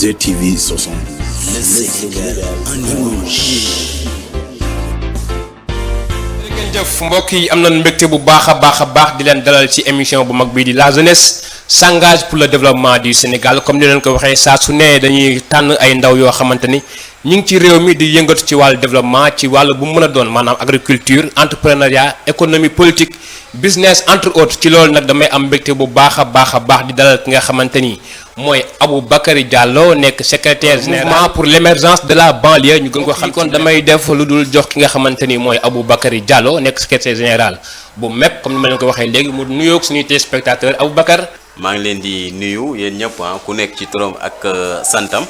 ZTV 60. Le Sénégal en image. jërëjëf mbokk yi am nañu mbégte bu baax a baax di leen dalal ci émission bu mag bii di la jeunesse s'engage pour le développement du Sénégal comme ni leen ko waxee saa su ne dañuy tànn ay ndaw yoo xamante ni ñu ngi ci réew mi di yëngatu ci wàllu développement ci wàllu bu mu mën a doon maanaam agriculture entrepreneuriat économie politique business entre autres ci loolu nag damay am mbégte bu baax a baax di dalal ki nga xamante ni mooy Aboubacary Diallo nekk secrétaire général pour l'émergence de la banlieue ñu gën ko xam kon damay def lu dul jox ki nga xamante ni mooy Aboubacary Diallo nekk secrétaire général bu MEP comme ni ma leen ko waxee léegi mu nuyoog suñuy téléspectateurs Aboubacar. maa ngi leen di nuyu yéen ñëpp ku nekk ci turam ak santam.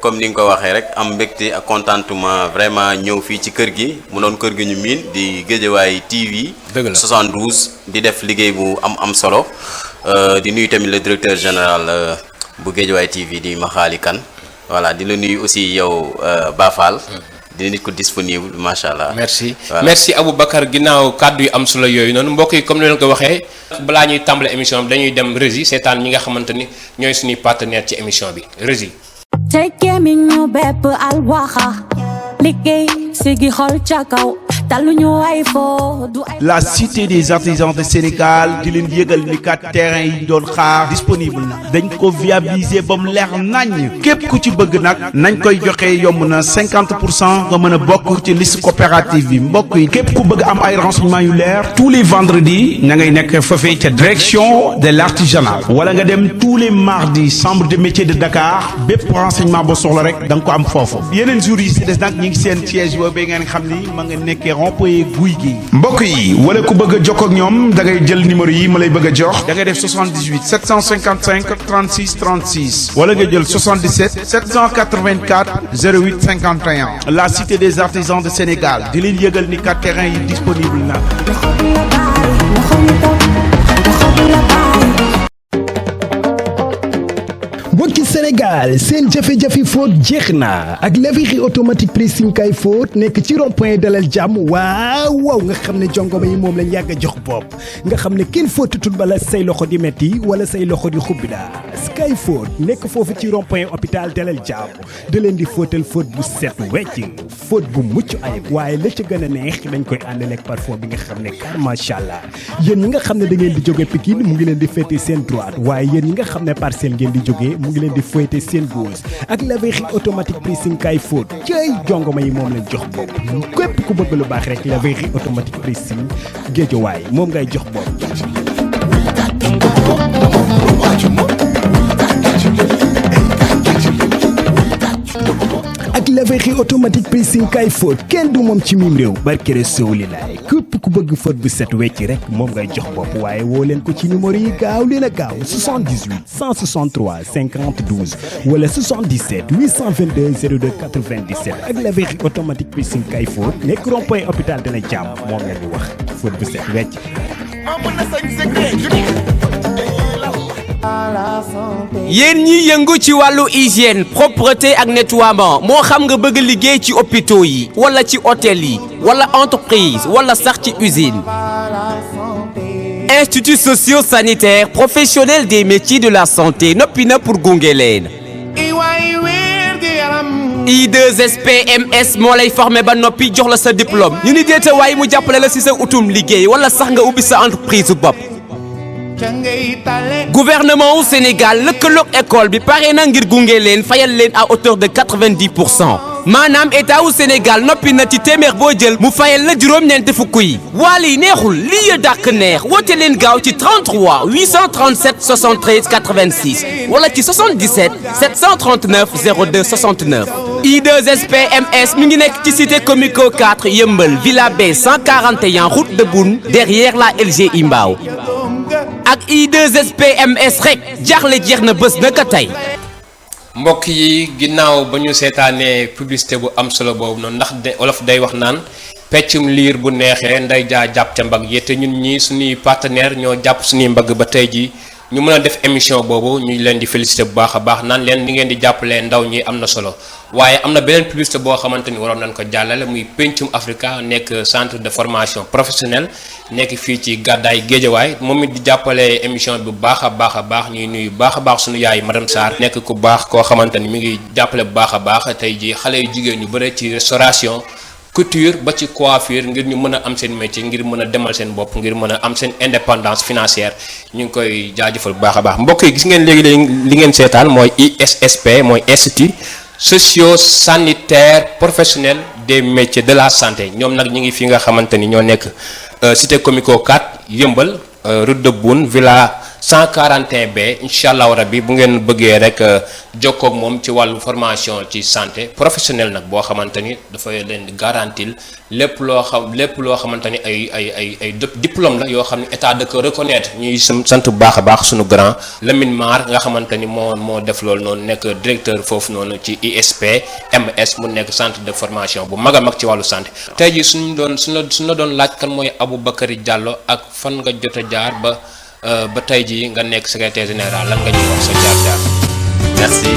comme ni nga ko waxee rek am mbégte ak contentement vraiment ñëw fii ci kër gi mu doon kër gi ñu miin di Guédiawaye TV. dëgg la 72 di def liggéey bu am solo di nuyu tamit le directeur général bu Guédiawaye TV di Makhali Kane voilà di la nuyu aussi yow Bafal. di nit ko disponible macha allah. merci voilà. merci Aboubacar ginnaaw kàddu yu am solo yooyu noonu mbokk yi comme ni leen ko waxee balaa ñuy tàmbale émission bi dañuy dem régie seetaan ñi nga xamante ni ñooy suñuy partenaire ci émission bi régie. tekkee mi ñu bépp alwaxa liggéey sigi xol ca kaw taluñu ay fo du ay La cité des artisans de Sénégal di leen yëgal ni kat terrain yi doon xaar disponible na dañ ko viabiliser ba mu leer naññ képp ku ci bëgg nag nañ koy joxe yomb na 50% nga mën a bokk ci liste coopérative bi mbokk yi képp ku bëgg am ay renseignements yu leer tous les vendredis na ngay nekk foofee ca direction de l'artisanat wala nga dem tous les mardis chambre de métier de Dakar bépp renseignement boo soxla rek da nga ko am foofu yeneen jours yi si des nag ñi ngi seen siège boobu ngeen xam ni ma nga nekkee rond-point guy gi mbokk yi wala ku bëgg a jokkoo ak ñoom da ngay jël numéro yi ma lay bëgg a jox da ngay def 78 755 36 36 wala nga jël 77 784 08 51 la cité des artisans de Sénégal di leen yëgal ni kat terrain yi disponible na. mbokki Sénégal seen jafe-jafe fóot jeex na ak laverie automatique pressing kay fóot nekk ci rond-point dalal jàmm waaw nga xam ne jongoma yi moom lañ yàgg a jox bopp nga xam ne kenn fóotatul bala say loxo di metti wala say loxo di xubbi daa Sky Fóot nekk foofu ci rond-point hôpital dalal jàmm da leen di fóotal fóot bu set wecc fóot bu mucc ayib waaye la ca gën a neex dañ koy àndaleeg parfum bi nga xam ne car macha allah yéen ñi nga xam ne da ngeen di jóge Pikine mu ngi leen di féete seen droite waaye yéen ñi nga xam ne Parcelles ngeen di jógee mu ngi leen di féete seen gauche ak laverie automatique pressing kay fóot cay jongoma yi moom lañ jox bopp képp ku bëgg lu baax rek laverie automatique pressing Guédiawaye moom ngay jox bopp. ak laverie automatique pressing kay fóot kenn du moom ci mim réew barkere sowli laay képp ku bëgg fóot bu set wecc rek moom ngay jox bopp waaye woo leen ko ci numéro yi gaaw leen a gaaw 78 163 50 12 wala 77 822 02 97 ak laverie automatique pressing kay fóot nekk rond-point hôpital de la Jàmm moom la ñu wax fóot bu set wecc. yéen ñi yëngu ci wàllu hygiène propreté ak nettoiement moo xam nga bëgg liggéey ci hôpitaux yi wala ci hôtel yi wala entreprise wala sax ci usine institut socio-sanitaire professionnel des métiers de la santé noppi na pour gunge leen I2SPMS moo lay formé ba noppi jox la sa diplôme ñu ni déeta waaye mu jàppale la ci sa utum liggéey wala sax nga ubbi sa entreprise su bopp gouvernement wu Sénégal lëkkaloog école bi pare na ngir gunge leen fayal leen à hauteur de 90% maanaam état wu Sénégal noppi na ci téeméer boo jël mu fayal la juróom-ñeent fukk yi waale yi neexul lii ya dàq neex woote leen gaaw ci 33 837 73 86 wala ci 77 739 02 69 I2SPMS mi ngi nekk ci cité Comico 4 Yeumbeul Villa B 141 route de Boune derrière la LGI Mbao ak I2SPMS rek jaaxle jeex na bés na ka tey. mbokk yi ginnaaw ba ñu seetaanee publicité bu am solo boobu noonu ndax de olof day wax naan peccum liir bu neexee nday jaa jàpp ca mbagg yi te ñun ñii suñuy partenaire ñoo jàpp suñuy mbagg ba tey ji ñu mën a def émission boobu ñu leen di féliciter bu baax a baax naan leen li ngeen di jàppalee ndaw ñi am na solo waaye am na beneen publicité boo xamante ni waroon nañ ko jàllale muy Pencum Africa nekk centre de formation professionnelle nekk fii ci Gàddaay Géejawaay moom it di jàppale émission bi bu baax a baax ñuy nuyu baax a baax suñu yaay madame Sarr nekk ku baax koo xamante ni mi ngi jàppale bu baax a baax tey ji xale yu jigéen ñu bëre ci restauration couture ba ci coiffure ngir ñu mën a am seen métier ngir mën a demal seen bopp ngir mën a am seen indépendance financière ñu ngi koy jaajëfal bu baax a baax mbokk yi gis ngeen léegi li ngeen seetaan mooy ISSP mooy institut socio-sanitaire professionnel des métiers de la santé ñoom nag ñu ngi fi nga xamante ni ñoo nekk cité comico 4 yëmbal route de Boune villa 141B incha allahu rabbi bu ngeen bëggee rek jokkoo ak moom ci wàllu formation ci santé professionnelle nag boo xamante ni dafay leen di garantil lépp loo xamante ni ay diplôme la yoo xam ne état da ko reconnaître ñuy sant bu baax a baax suñu grand Lamine Mar nga xamante ni moo def loolu noonu nekk directeur foofu noonu ci ISP MS mu nekk centre de formation bu mag a mag ci wàllu santé. tey jii suñu la doon laaj kan mooy Aboubacry Diallo ak fan nga jot a jaar ba tey jii nga nekk secrétaire général lan nga ñuy wax sa jaar-jaar. merci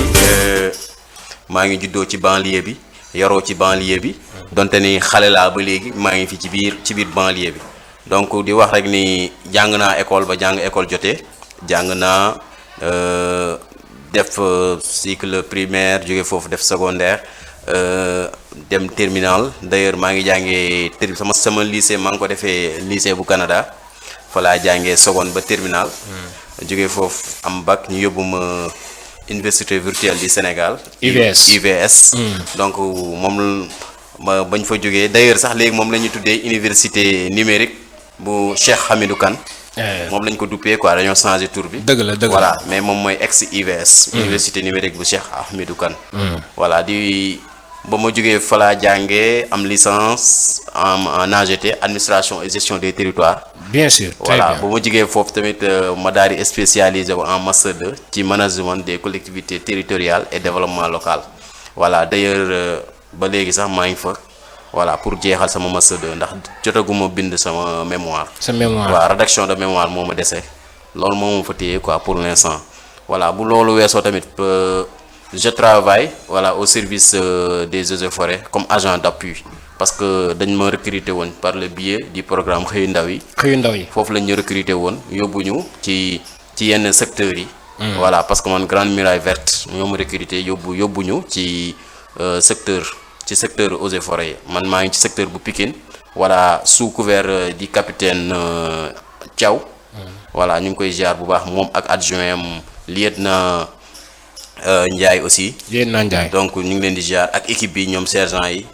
maa ngi juddoo ci banlieue bi yaroo ci banlieue bi donte ni xale laa ba léegi maa ngi fi ci biir banlieue bi donc di wax rek ni jàng naa école ba jàng école jotee jàng naa def cycle primaire jóge foofu def secondaire dem terminal d'ailleurs maa ngi jàngee sama lycée maa ngi ko defee lycée bu Canada. fa laa jàngee seconde ba terminal jógee foofu am bac ñu yóbbu ma université virtuelle du Sénégal UVS donc moom ma bañ fa jógee d'ailleurs sax léegi moom la ñu tuddee université numérique bu Cheikh Hamidou Kane moom lañ ko duppee quoi dañoo changé tour bi dëgg la voilà mais moom mooy ex UVS université numérique bu Cheikh Hamidou Kane voilà ba ma jógee fa laa jàngee am licence en AGT administration et gestion des territoires. bien sûr très voilà bien ba ma jógee foofu tamit ma daal di spécialisé en master 2 ci management des collectivités territoriales et développement local voilà d'ailleurs ba léegi sax maa ngi fa voilà pour jeexal sama master 2 ndax jotaguma bind sama mémoire. sa mémoire waaw rédaction de mémoire moo ma dese loolu moo ma fa téye quoi pour l'instant voilà bu loolu weesoo tamit. Je travaille voilà au service des eaux et forêts comme agent d'appui parce que dañ ma recruter woon par le biais du programme xëyu ndaw yi. xëyu ndaw yi foofu lañ ñu recruter woon yóbbuñu ci yenn secteurs yi. voilà parce que man Grande Muraille Verte ñoo ma recruter yóbbuñu ci secteur eaux et forêts yi man maa ngi ci secteur bu Pikine voilà sous couvert du capitaine Thiaw. voilà ñu ngi koy ziar bu baax moom ak adjoint am lieutenant Ndiaye aussi. Ndiaye donc ñu ngi leen di ziar ak équipe bi ñoom sergent yi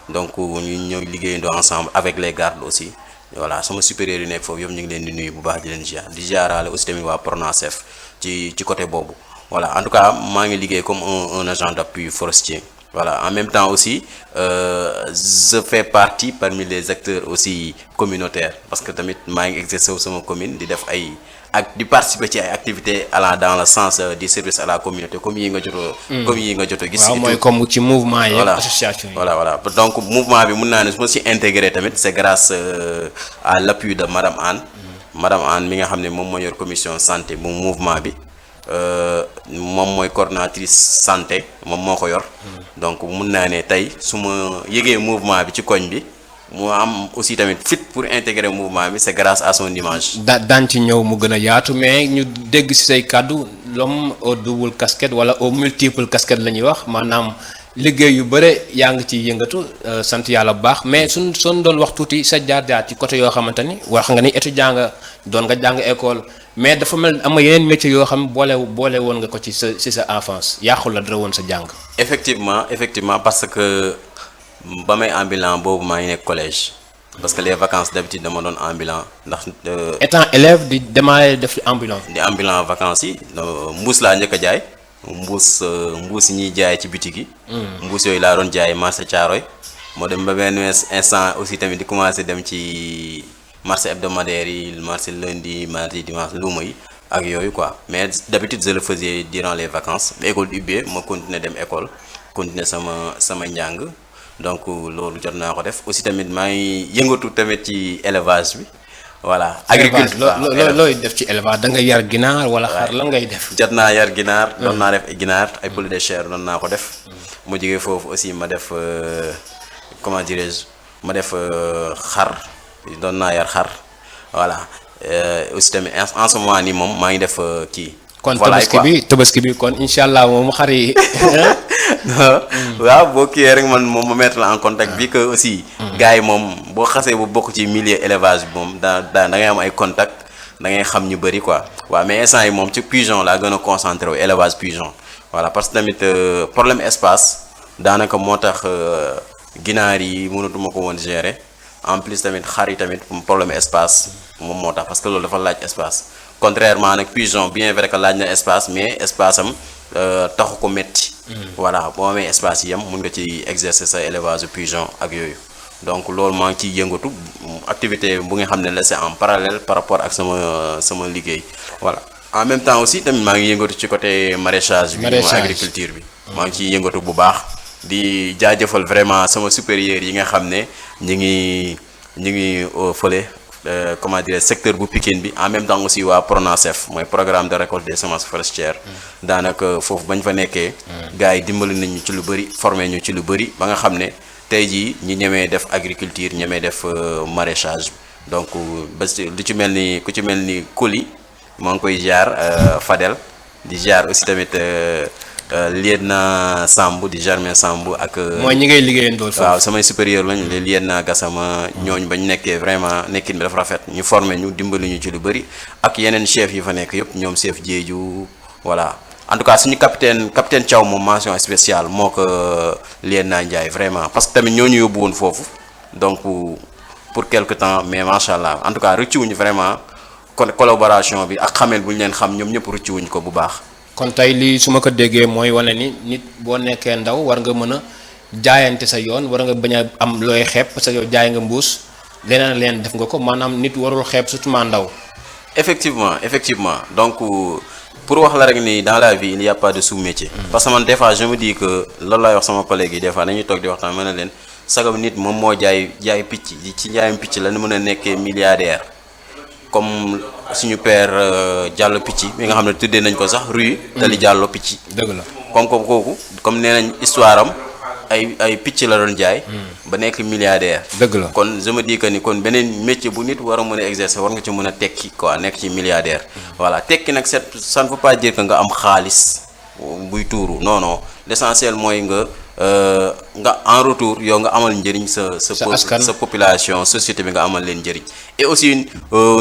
donc ñu ñooy liggéeyandoo ensemble avec les gardes aussi voilà sama supérieur yi nekk foofu yëpp ñu ngi leen di nuyu bu baax di leen ziar di ziaraale aussi tamit waa Pronacef ci côté boobu voilà en tout cas maa ngi liggéey comme un agent d'appui forestier voilà en même temps aussi je fais partie parmi les acteurs aussi communautaires parce que tamit maa ngi exercer wu sama commune di def di participer ci ay activités allant dans le sens du service à la communauté comme yi nga jot a gis. waaw mooy comme ci mouvement yi. voilà association yi. voilà donc mouvement bi mun naa ne su ma si intégré tamit c'est grâce à l'appui de madame Anne. madame Anne mi nga xam ne moom moo yor commission santé bu mouvement bi moom mooy coordonnatrice santé moom moo ko yor. donc mun naa ne tey su ma yëgee mouvement bi ci koñ bi. mu am aussi tamit fit pour intégrer mouvement bi c'est grâce à son image. daan ci ñëw mu gën a yaatu mais ñu dégg ci say kàddu l'homme aux double casquette wala aux multiple casquettes la ñuy wax maanaam liggéey yu bëre yaa ngi ciy yëngatu sant yàlla bu baax mais suñ doon wax tuuti sa jaar-jaar ci côté yoo xamante ni wax nga ni étudiant nga doon nga jàng école mais dafa mel am yeneen métiers yoo xam boole woon nga ko ci sa enfance yàqul la dara woon sa jàng. effectivement parce que. ba may ambulant boobu maa ngi nekk collège parce que les vacances d'habitude dama doon ambulant ndax. étant élève di démarrer def ambulant. di ambulant vacances yi mbuus laa njëkk a jaay mbuus yi ñuy jaay ci bitig yi. mbuus yooyu laa doon jaay marché Thiaroye moo dem ba benn instant aussi tamit di commencer dem ci marché hebdomadaire yi marché lundi mardi dimanche luuma yi ak yooyu quoi mais d'habitude je le faisais durant les vacances école ubbee ma continuer dem école continuer sama njàng. donc loolu jot naa ko def aussi tamit maa ngi yëngatu tamit ci élevage bi voilà agriculture looy def ci élevage da nga yar ginaar wala xar lan ngay def. jot naa yar ginaar doon naa def ay ginaar ay poulet de chair doon naa ko def mu jógee foofu aussi ma def comment dirais-je ma def xar doon naa yar xar voilà aussi tamit en ce moment nii moom maa ngi def kii. kon tabaski bi kon incha allah moom xar yi. waaw boo kiiyee rek man moom ma mettre la en contact bi que aussi. gars yi moom boo xasee bu bokk ci milieu élevage bi moom da ngay am ay contact da ngay xam ñu bëri quoi waaw mais instant yi moom ci pigeon laa gën a concentré wu élevage pigeon voilà parce que tamit problème espace daanaka moo tax ginaar yi mënatuma ko woon gérer en plus tamit xar yi tamit problème espace moom moo tax parce que loolu dafa laaj espace contrairement nag pigeon bien vrai que laaj na espace mais espace am taxu ko métti. voilà boo amee espace yi yam mun nga ci exercer sa élevage pigeon ak yooyu donc loolu maa ngi ciy yëngatu activité bu nga xam ne la c'est en parallèle par rapport ak sama liggéey voilà en même temps aussi tamit maa ngi yëngatu ci côté maraîchage bi agriculture bi maa ngi ciy yëngatu bu baax di jaajëfal vraiment sama supérieur yi nga xam ne ñu ngi fële comment dire secteur bu Pikine bi en même temps aussi waa PRONACEF mooy programme de récolte des semences forestières daanaka foofu bañ fa nekkee gars yi dimbali nañu ci lu bëri formé ñu ci lu bëri ba nga xam ne tey jii ñi ñemee def agriculture ñemee def maraîchage donc ba lu ci mel ni ku ci mel ni Koli maa ngi koy jaar Fadel di jaar aussi tamit lieutenant Samb di Germain Samb ak. mooy ñi ngay liggéeyandoo foofu. waaw samay supérieur lañ les lieutenant Gassama ñooñu bañ nekkee vraiment nekkin bi dafa rafet ñu formé ñu dimbali ñu ci lu bëri ak yeneen chef yi fa nekk yëpp ñoom chef Diédhiou voilà en tout cas suñu capitaine Thiaw moom mention spéciale moo ko lieutenant Ndiaye vraiment parce que tamit ñoo ñu yóbbu woon foofu donc pour quelque temps mais macha allah en tout cas rëccuwuñu vraiment collaboration bi ak xamel bu ñu leen xam ñoom ñëpp rëccuwuñu ko bu baax. kon tey lii su ma ko déggee mooy wane ni nit boo nekkee ndaw war nga mën a jaayante sa yoon war nga bañ a am looy xeeb parce que yow jaay nga mbuus leneen leen def nga ko maanaam nit warul xeeb surtout maa ndaw. effectivement donc pour wax la rek ni dans la vie il y a pas de sous-métier. parce que man des fois je me dis que loolu laay wax sama collègue yi des fois dañuy toog di waxtaan mën na leen sagam nit moom moo jaay picc ci jaayam picc la ni mën a nekkee milliardaire. comme suñu père Diallo Picc mi nga xam ne tuddee nañ ko sax rue Tali Diallo Picc. dëgg la comme kooku comme nee nañ histoire am ay picc la doon jaay. ba nekk milliardaire. dëgg la kon je me dis que ni kon beneen métier bu nit war a mën a exercer war nga ci mën a tekki quoi nekk ci milliardaire. voilà tekki nag ça ne veut pas dire que nga am xaalis buy tuuru non l'essentiel mooy nga en retour yow nga amal njëriñ sa population société bi nga amal leen njëriñ et aussi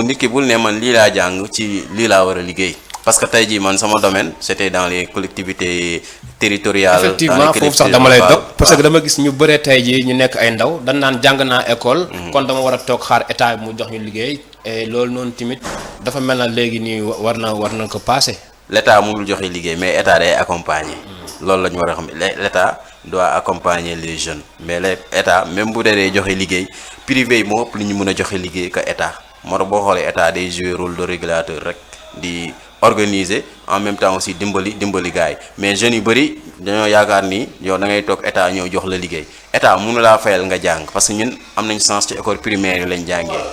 nit ki bul ne man lii laa jàng ci lii laa war a liggéey parce que tey jii man sama domaine c'était dans les collectivités territoriales. effectivement foofu sax dama lay dog parce que dama gis ñu bëree tey jii ñu nekk ay ndaw dañ naan jàng naa école. kon dama war a toog xaar état bi mu jox ñu liggéey et loolu noonu tamit dafa mel na léegi nii war na ko passé. l'état mënul joxe liggéey mais état day accompagner. loolu la ñu war a xam l'état doit accompagner les jeunes mais l'état même bu dee joxe liggéey privé yi moo ëpp li ñu mën a joxe liggéey que état moo tax boo xoolee état day jouer rôle de régulateur rek di organiser en même temps aussi dimbali gars yi mais jeunes yu bëri dañoo yaakaar ni yow da ngay toog état ñëw jox la liggéey état mënu laa fayal nga jàng parce que ñun am nañ chance ci école primaire yi lañ jàngee.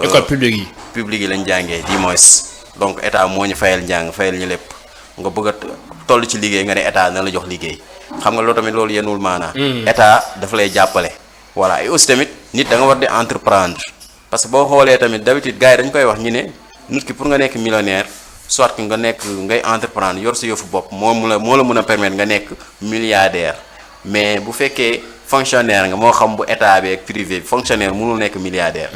école publique yi lañ jàngee du moins donc état moo ñu fayal njàng fayal ñu lépp nga bëgg a toll ci liggéey nga ne état na la jox liggéey xam nga loolu tamit loolu yenul maanaa état dafa lay jàppale voilà et aussi tamit nit da nga war di entreprendre parce que boo xoolee tamit d'habitude gars yi dañ koy wax ñu ne nit ki pour nga nekk millionnaire soit que nga nekk ngay entreprendre yor sa yëfu bopp moo la mën a permettre nga nekk milliardaire mais bu fekkee fonctionnaire nga moo xam bu état bi ak privé bi fonctionnaire mënul nekk milliardaire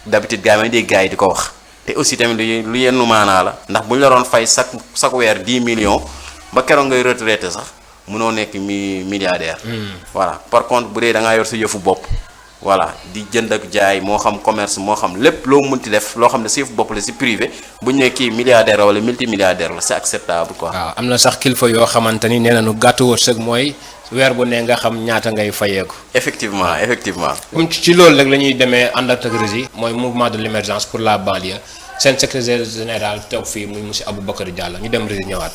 d'habitude gars yi may dégg gars yi di ko wax te aussi tamit lu yenn maanaa la ndax bu ñu la doon fay chaque weer 10 millions ba keroog ngay retraité sax mënoo nekk milliardaire. voilà par contre bu dee da ngaa yor sa yëfu bopp voilà di jënd ak jaay moo xam commerce moo xam lépp loo mënti def loo xam ne sa yëfu bopp la si privé bu ñu ne kii milliardaire wala multimilliardaire la c'est acceptable quoi. waaw am na sax kilifa yoo xamante ni nee nañu gàttu wërsëg mooy weer bu ne nga xam ñaata ngay fayeeku. effectivement. comme ci loolu rek la ñuy demee ànd ak régie mooy mouvement de l'émergence pour la banlieue seen secrétaire général toog fii muy monsieur Aboubacar Diallo ñu dem régie ñëwaat.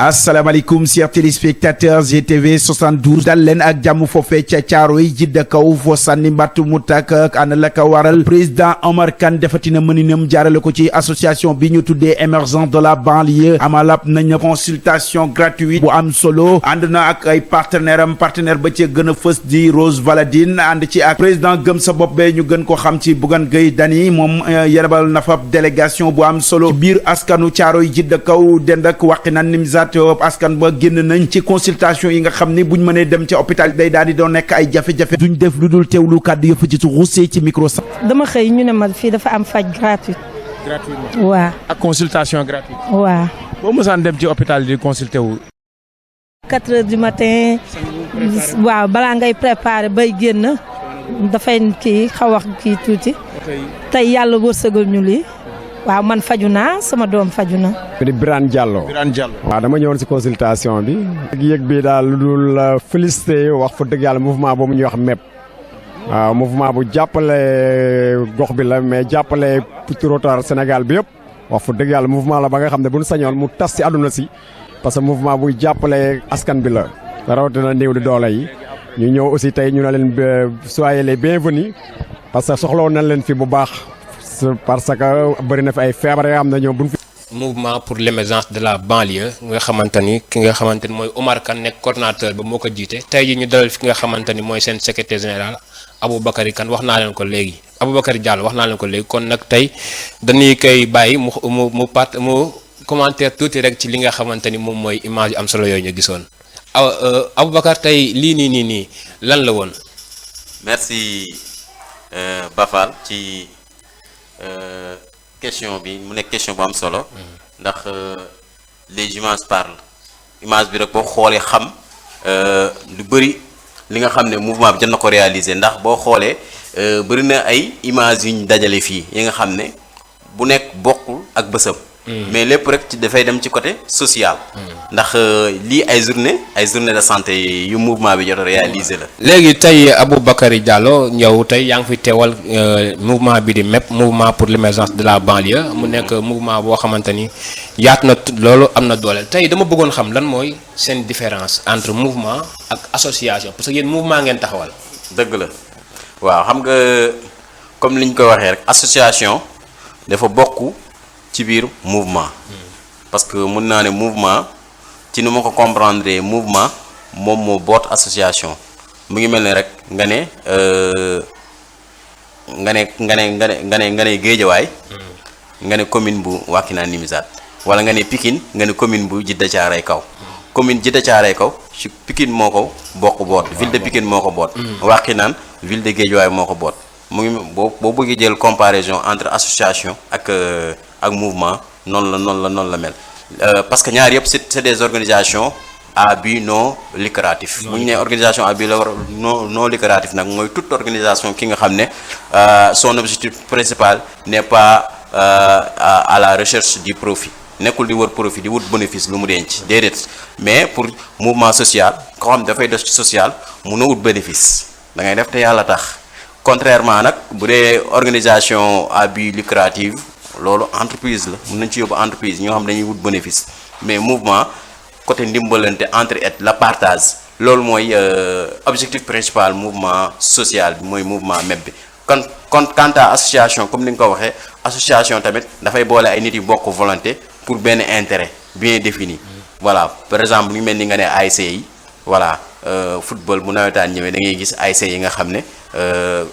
asalaamaaleykum chers téléspectateurs GTV 72 dal leen ak jàmm foofee ca Caaroy jidda kaw foo sànni mbatt mu tàkk ak ana la ko waral président Omar Kane defatina mëninam jaarale ko ci association bi ñu tuddee émergence de la banlieue amalap nañ consultation gratuite bu am solo ànd na ak ay partenaire ba ci gën a fës di Rose Valadine ànd ci ak président gëm sa bopp be ñu gën ko xam ci Bougane Gueye Dany moom yerebal na fa délégation bu am solo ci biir askanu Caaroy jidda kaw dend ak Wakhinane Nimzatt askan ba génn nañ ci consultation yi nga xam ni buñ mënee dem ci hôpital day daal di doon nekk ay jafe-jafe duñ def lu dul teewlu kàddu yëpp ci ruusee ci micro sax. dama xëy ñu ne ma fii dafa am faj gratuit. gratuitement waaw. ak consultation gratuite. waaw. boo mësaan dem ci hôpital di consulter wu. 4 heures du matin. waaw balaa ngay préparer bay génn dafay kii xaw a kii tuuti. tey yàlla wërsëgal ñu lii. waaw man faju naa sama doom faju na. di Birane Diallo. waaw dama ñëwoon si consultation bi. yëg bi daal lu dul félicité wax fa dëgg yàlla mouvement boobu ñuy wax MEP. waaw mouvement bu jàppale gox bi la mais jàppale trottoir Sénégal bi yëpp. wax fa dëgg yàlla mouvement la ba nga xam ne bu ñu sañoon mu tas si àdduna si. parce que mouvement buy jàppale askan bi la. rawatina néew di doole yi. ñu ñëw aussi tey ñu ne leen soyez les bienvenus. parce que soxla woon nañ leen fi bu baax. parce que bëri na fi ay feebar yoo xam ne ñoom buñ fi. mouvement pour l'émergence de la banlieue nga xamante ni ki nga xamante ni mooy Omar Kane nekk coordonnateur ba moo ko jiite tey ji ñu dalal fi nga xamante ni mooy seen secrétaire général Aboubacry Kane wax naa leen ko léegi Aboubacry Diallo wax naa leen ko léegi kon nag tey dañuy koy bàyyi mu commentaire tuuti rek ci li nga xamante ni moom mooy image yu am solo yooyu ñu gisoon Aboubacar tey lii nii lan la woon. merci Bafal ci. Question bi mu nekk question bu am solo ndax les images parlent image bi rek boo xoolee xam lu bëri li nga xam ne mouvement bi jot na ko réaliser ndax boo xoolee bëri na ay images yu ñu dajale fii yi nga xam ne bu nekk bokkul ak bësam. mais lépp rek ci dafay dem ci côté social. ndax lii ay journée de santé yu mouvement bi jot a réaliser la. léegi tey Aboubacry Diallo ñëw tey yaa ngi fi teewal mouvement bi di MEP mouvement pour l'émergence de la banlieue mu nekk mouvement boo xamante ni yaatu na loolu am na doole tey dama bëggoon xam lan mooy seen différence entre mouvement ak association parce que yéen mouvement ngeen taxawal. dëgg la waaw xam nga comme liñ ko waxee rek association dafa bokk. ci biir mouvement parce que mën naa ne mouvement ci nu ma ko comprendre mouvement moom moo boot association mu ngi mel ne rek nga ne Géejawaay nga ne commune bu Wakhinane Nimzatt wala nga ne Pikine nga ne commune bu Djiddah Thiaroye Kaw commune Djiddah Thiaroye Kaw ci Pikine moo ko bokk boot ville de Pikine moo ko boot Wakhinane ville de Géejawaay moo ko boot mu ngi boo bëggee jël comparaison entre association ak mouvement noonu la mel parce que ñaar yëpp c'est des organisations à but non lucratif bu ñu nee organisation à but non lucratif nag mooy toute organisation ki nga xam ne son objectif principal n'est pas à la recherche du profit nekkul di wër profit di wut bénéfice lu mu denc déedéet mais pour mouvement social koo xam ne dafay def ci social mun a wut bénéfice da ngay def te yàlla tax contrairement nag bu dee organisation à but lucratif loolu entreprise la mën nañ ci yóbbu entreprise ñoo xam dañuy wut bénéfice mais mouvement côté ndimbalante entraide la partage loolu mooy objectif principal mouvement social bi mooy mouvement MEP bi quant à association comme ni nga ko waxee association tamit dafay boole ay nit yu bokk volonté pour benn intérêt bien défini voilà par exemple ñu mel ni nga ne ASC yi voilà football bu nawetaan ñëwee da ngay gis ASC yi nga xam ne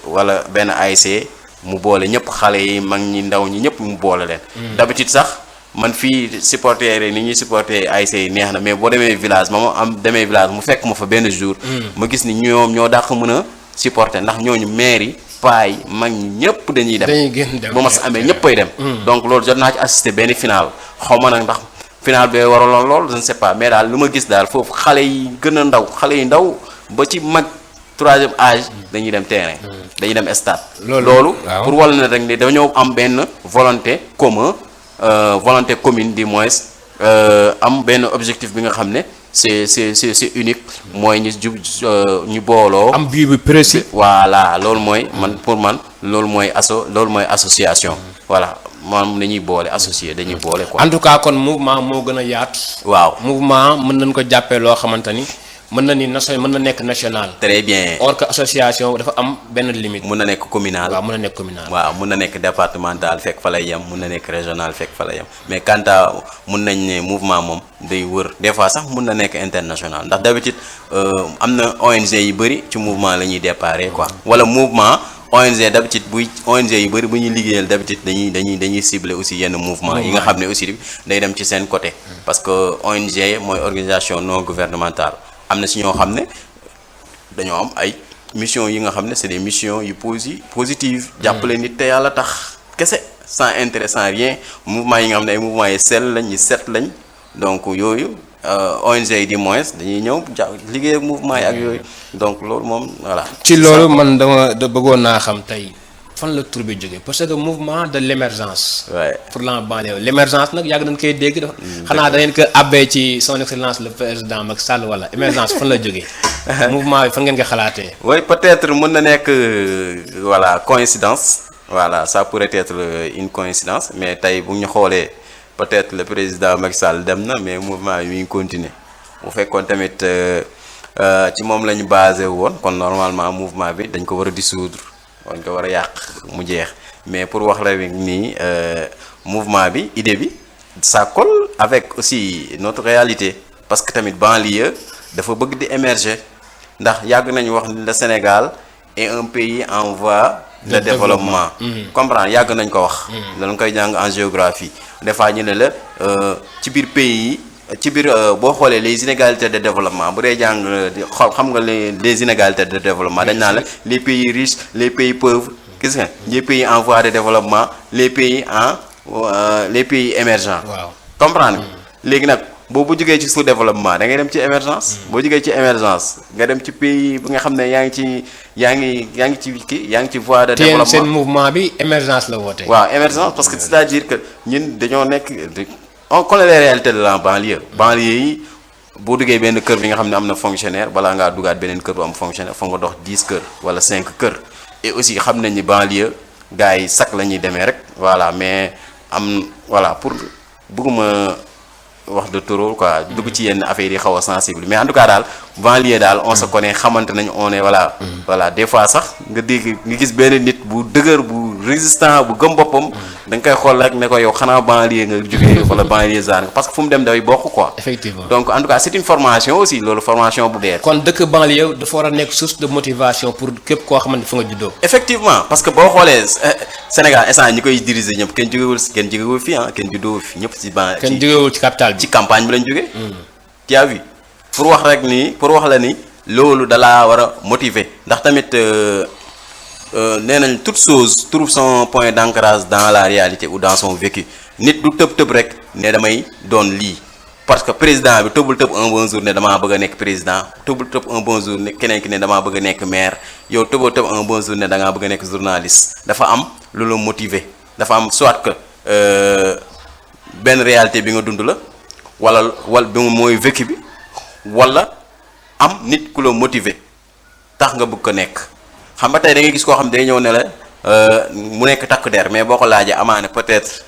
wala benn ASC mu boole ñëpp xale yi mag ñi ndaw ñi ñëpp mu boole leen. d'habitude sax man fii supporter ni ñuy supporter ASC yi neex na mais boo demee village demee village mu fekk ma fa benn jour. ma gis ni ñoom ñoo dàq mën a supporter ndax ñooñu maire yi paa yi mag ñi ñëpp dañuy dem. ba ma sa amee ñëppay dem. donc loolu jot naa ci assister benn final xaw ma nag ndax final bee waraloon lool je ne sais pas mais daal lu ma gis daal foofu xale yi gën a ndaw xale yi ndaw ba ci mag. troisième âge dañuy dem terrain dañuy dem stade loolu pour walla na rek ne dañoo am benn volonté commune du moins am benn objectif bi nga xam ne c'est unique mooy ñu booloo am but bu précis voilà loolu mooy man pour man loolu mooy association voilà moom dañuy boole associé dañuy boole quoi. en tout cas kon mouvement moo gën a yaatu. waaw mouvement mën nañ ko jàppee loo xamante ni mën na ni mën na nekk national. très bien. or que association dafa am benn limite. mun na nekk communal. waaw mun na nekk communal. waaw mun na nekk départemental fekk fa lay yem mun na nekk régional fekk fa lay yem mais quant à mun nañ ne mouvement moom day wër des fois sax mun na nekk international ndax d'habitude am na ONG yu bëri ci mouvement la ñuy déparé quoi wala mouvement. ONG d'habitude buy ONG yu bëri bu ñuy liggéeyal d'habitude dañuy cibler aussi yenn mouvement yi nga xam ne aussi day dem ci seen côté parce que ONG mooy organisation non gouvernementale am na si ñoo xam ne dañoo am ay missions yi nga xam ne c'est des missions yu positives jàppale nit te yàlla tax kese sans intérêt sans rien mouvement yi nga xam ne ay mouvement yi sell lañ ñu set lañ donc yooyu ONG yi di moins dañuy ñëw liggéey ak mouvement yi ak yooyu donc loolu moom voilà. ci loolu man da bëggoon naa xam tey fan la tur bi jógee parce que mouvement de l'émergence. Ouais. pour la banlieue l'émergence nag yàgg nañ koy dégg dafa. xanaa da ngeen ko abbee ci son excellence le président Macky Sall wala émergence fan la jógee. mouvement bi fan ngeen ko xalaatee. oui peut-être mën na nekk voilà coïncidence voilà ça pourrait être une coïncidence mais tey bu ñu xoolee. peut-être le président Macky Sall dem na mais mouvement yi mi ngi continuer bu fekkoon tamit ci moom la ñu basé woon kon normalement mouvement bi dañ ko war a dissoudre dañ ko war a yàq mu jeex mais pour wax la nii mouvement bi idée bi ça colle avec aussi notre réalité parce que tamit banlieue dafa bëgg di émerger ndax yàgg nañu wax ni le Sénégal est un pays en voie de développement. comprendre yàgg nañ ko wax. dañ koy jàng en géographie. des fois ñu ne la ci biir pays ci biir boo xoolee les inégalités de développement bu dee jàng xool xam nga les inégalités de développement dañ naan la les pays riches les pays pauvres gis nga les pays en voie de développement les pays émergents. waaw comprendre léegi nag boo jógee ci sous-développement da ngay dem ci émergence. boo jógee ci émergence nga dem ci pays bi nga xam ne yaa ngi ci voie de développement. seen mouvement bi émergence la woote. waaw émergence parce que c'est-à-dire que ñun dañoo nekk on connaît les réalités de la banlieue. banlieue yi boo duggee benn kër bi nga xam ne am na fonctionnaire balaa ngaa duggaat beneen kër bu am fonctionnaire foog nga dox 10 kër wala 5 kër et aussi xam nañ ni banlieue gars yi sax la ñuy demee rek voilà mais voilà pour bëgguma wax de trop quoi dugg ci yenn affaires yi xaw a sensible mais en tout cas daal banlieue daal on se connaît xamante nañ on est voilà des fois sax nga gis benn nit bu dëgër bu résistant bu gëm boppam da nga koy xool rek ne ko yow xanaa banlieue nga jógee wala banlieusard nga parce que fu mu dem day bokk quoi. effectivement donc en tout cas c'est une formation aussi loolu formation bu dee. kon dëkk banlieue dafa war a nekk source de motivation pour képp koo xamante fu nga juddoo. effectivement parce que boo xoolee Sénégal instant ñi koy diriger ñëpp kenn jógewul fii kenn juddoo fi ñëpp ci ban. kenn jógewul ci capital bi ci campagne bi lañ jógee. tu as vu pour wax la ni loolu dalaa war a motiver ndax tamit nee nañ toute chose trouve son point d'ancrage dans la réalité ou dans son vécu nit du tëb rek ne damay doon lii parce que président bi tëbul tëb un bon jour ne damaa bëgg a nekk président tëbul tëb un bon jour ne keneen ki ne damaa bëgg a nekk maire yow tëboo tëb un bon jour ne da ngaa bëgg a nekk journaliste dafa am lu la motiver dafa am soit que benn réalité bi nga dund la wala bi mooy vécu bi wala am nit ku la motiver tax nga bëgg ko nekk xam nga tey da ngay gis koo xam day ñëw ne la mu nekk takk der mais boo ko laajee amaane peut-être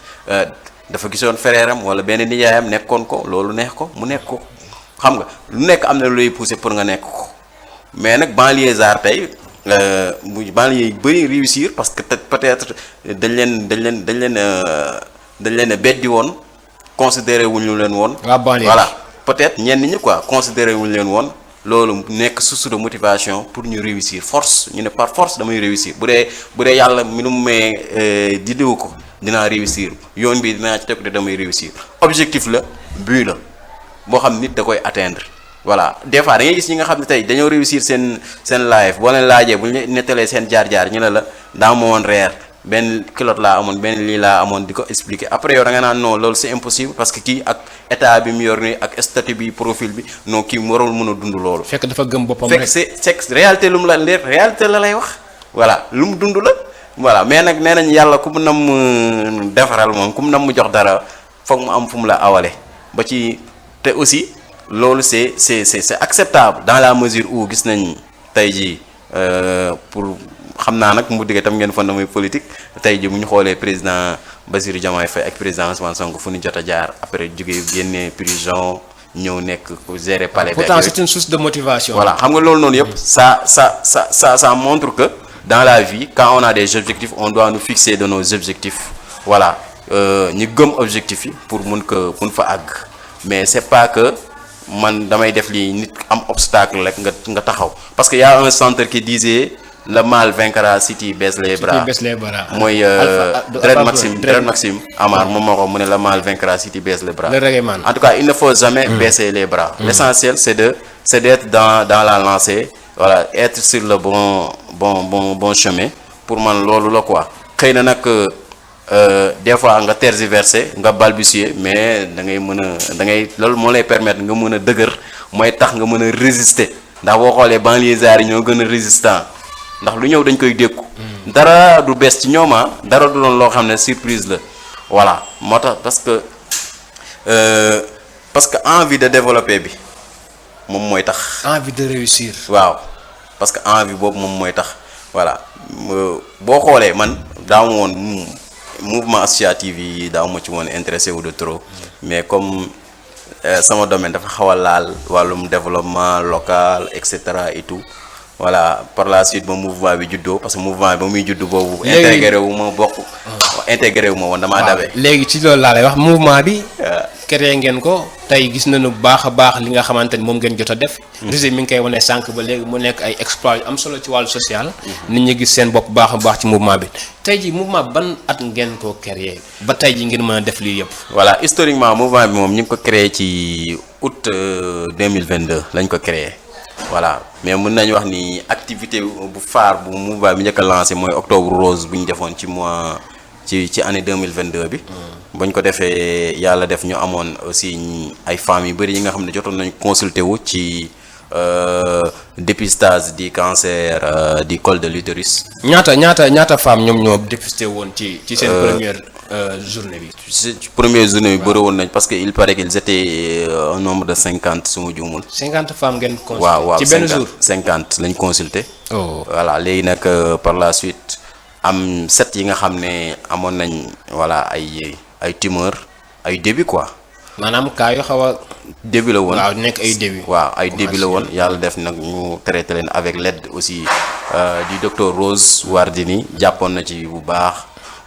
dafa gisoon frère am wala benn nijaayam nekkoon ko loolu neex ko mu nekk ko xam nga lu nekk am na lu lay pousser pour nga nekk ko mais nag banlieusard tey banlieue yi bëri réussir parce que peut-être dañ leen a beddi woon considéré wuñu leen woon. voilà peut-être ñenn ñi quoi considéré wuñu leen woon. loolu nekk source de motivation pour ñu réussir force ñu ne par force damay réussir bu dee yàlla mi nu mu may di diw ko dinaa réussir yoon bi dinaa ci teg de damay réussir objectif la but la boo xam nit da koy atteindre voilà des fois da ngay gis ñi nga xam ne tey dañoo réussir seen life boo leen laajee bu ñu nettalee seen jaar-jaar ñu ne la daa ma woon reer benn kilote laa amoon benn lii laa amoon di ko expliquer après yow da nga naan non loolu c'est impossible parce que kii ak état bi mu yor nii ak statut bi profil bi non kii mu warul mën a dund loolu. fekk dafa gëm boppam rek c'est réalité lu mu la leer réalité la lay wax voilà lu mu dund la voilà mais nag nee nañ yàlla ku mu nam defaral moom ku mu nam mu jox dara foog mu am fu mu la awale ba ci te aussi loolu c'est acceptable dans la mesure où gis nañ tey jii pour xam naa nag mu diggee tam ngeen fan muy politique tey ji bu ñu xoolee président Bassirou Diomaye Faye ak président Ousmane Sonko fu ñu jot a jaar après jógee génnee prison ñëw nekk ku gérer palais. pourtant c'est une source de motivation. voilà xam nga loolu noonu yëpp ça montre que dans la vie quand on a des objectifs on doit nous fixer de nos objectifs voilà ñu gëm objectifs yi pour mun fa àgg mais c'est pas que man damay def lii nit am obstacle rek nga taxaw parce que y a un centre qui disait le mal vaincra si tu baisses les bras mooy Dread Maxime Amar moom moo ko mu ne le mal vaincra si tu baisses les bras. le règlement. En tout cas il ne faut jamais baisser les bras. L'essentiel c'est d'être dans la lancée voilà être sur le bon chemin pour man loolu la quoi xëy na nag des fois nga tergiverser nga balbutier mais da ngay loolu moo lay permettre nga mën a dëgër mooy tax nga mën a résister ndax boo xoolee banlieusards yi ñoo gën a résistant ndax lu ñëw dañ koy dékku dara du bees ci ñoom dara du doon loo xam ne surprise la voilà moo tax parce que envie de développer bi moom mooy tax. envie de réussir. waaw parce que envie boobu moom mooy tax voilà boo xoolee man daaw ma woon mouvement associatif yi daaw ma ci woon intéressé wu de trop mais comme sama domaine dafa xaw a laal wàllum développement local et cetera et tout voilà par la suite ba mouvement bi juddoo parce que mouvement bi ba muy juddu boobu. intégré wu ma woon damaa dabe. léegi ci loolu laa lay wax mouvement bi. créé ngeen ko tey gis nañu bu baax a baax li nga xamante ni moom ngeen jot a def. réseau mi ngi koy wane sànq ba léegi mu nekk ay exploit yu am solo ci wàllu social. nit ñi gis seen bopp baax a baax ci mouvement bi tey ji mouvement ban at ngeen ko créé ba tey ji ngeen mën a def lii yëpp. voilà historiquement mouvement bi moom ñu ngi ko créé ci août 2022 lañ ko créé. voilà mais mën nañu wax ni activité bu phare bu mouvement bi njëkk a lancé mooy octobre rose bu ñu defoon ci mois ci année 2022 bi. bañ ko defee yàlla def ñu amoon aussi ay femmes yu bëri yi nga xam ne jotoon nañ consulté wu ci dépistage du cancer du col de l'utérus. ñaata femmes ñoom ñoo dépisté woon ci seen première journée bi. ci première journée bi bëri woon nañ parce que il paraît qu'ils étaient un nombre de 50 su ma juumul. 50 femmes ngeen consulté. waaw ci benn jour 50 lañ consulté. oh voilà léegi nag par la suite am 7 yi nga xam ne amoon nañ voilà ay tumeur ay début quoi. maanaam cas yu xaw a. début la woon waaw nekk ay début. waaw ay début la woon yàlla def nag ñu traité leen avec l'aide aussi du docteur Rose Wardini jàppoon na ci bu baax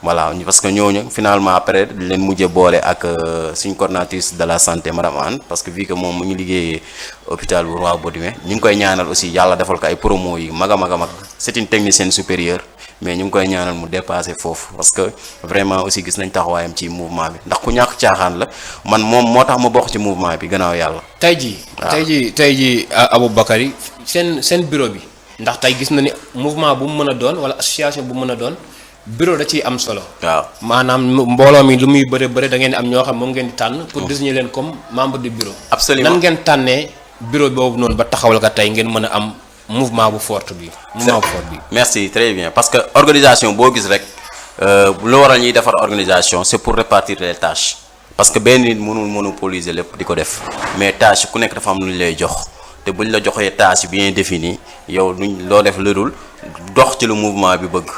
voilà parce que ñooñu finalement après leen mujjee boole ak suñ coordinatrice de la santé madame Anne parce que vu que moom mu ngi liggéeyee hôpital bu Roi Baudouin ñu ngi koy ñaanal aussi yàlla defal ko ay promo yi mag a mag c'est une technicienne supérieure. mais ñu ngi koy ñaanal mu dépassé foofu parce que vraiment aussi gis nañ taxawaayam ci mouvement bi ndax ku ñàkk caaxaan la man moom moo tax ma bokk ci mouvement bi gannaaw yàlla. tey jii Aboubacry seen bureau bi ndax tey gis na ni mouvement bu mu mën a doon wala association bu mu mën a doon bureau da ciy am solo. waaw maanaam mbooloo mi lu muy bëre da ngeen di am ñoo xam moom ngeen di tànn. pour désigner leen comme membre du bureau. absolument nan ngeen tànnee bureau boobu noonu ba taxawal ka tey ngeen mën a am. mouvement bu fort bi. merci très bien parce que organisation boo gis rek lu waral ñuy defar organisation c'est pour répartir les tâches parce que benn nit mënul monopoliser lépp di ko def mais tâche ku nekk dafa am lu ñu lay jox te buñ la joxee tâche bien définie yow luñ loo def lu dul dox ci lu mouvement bi bëgg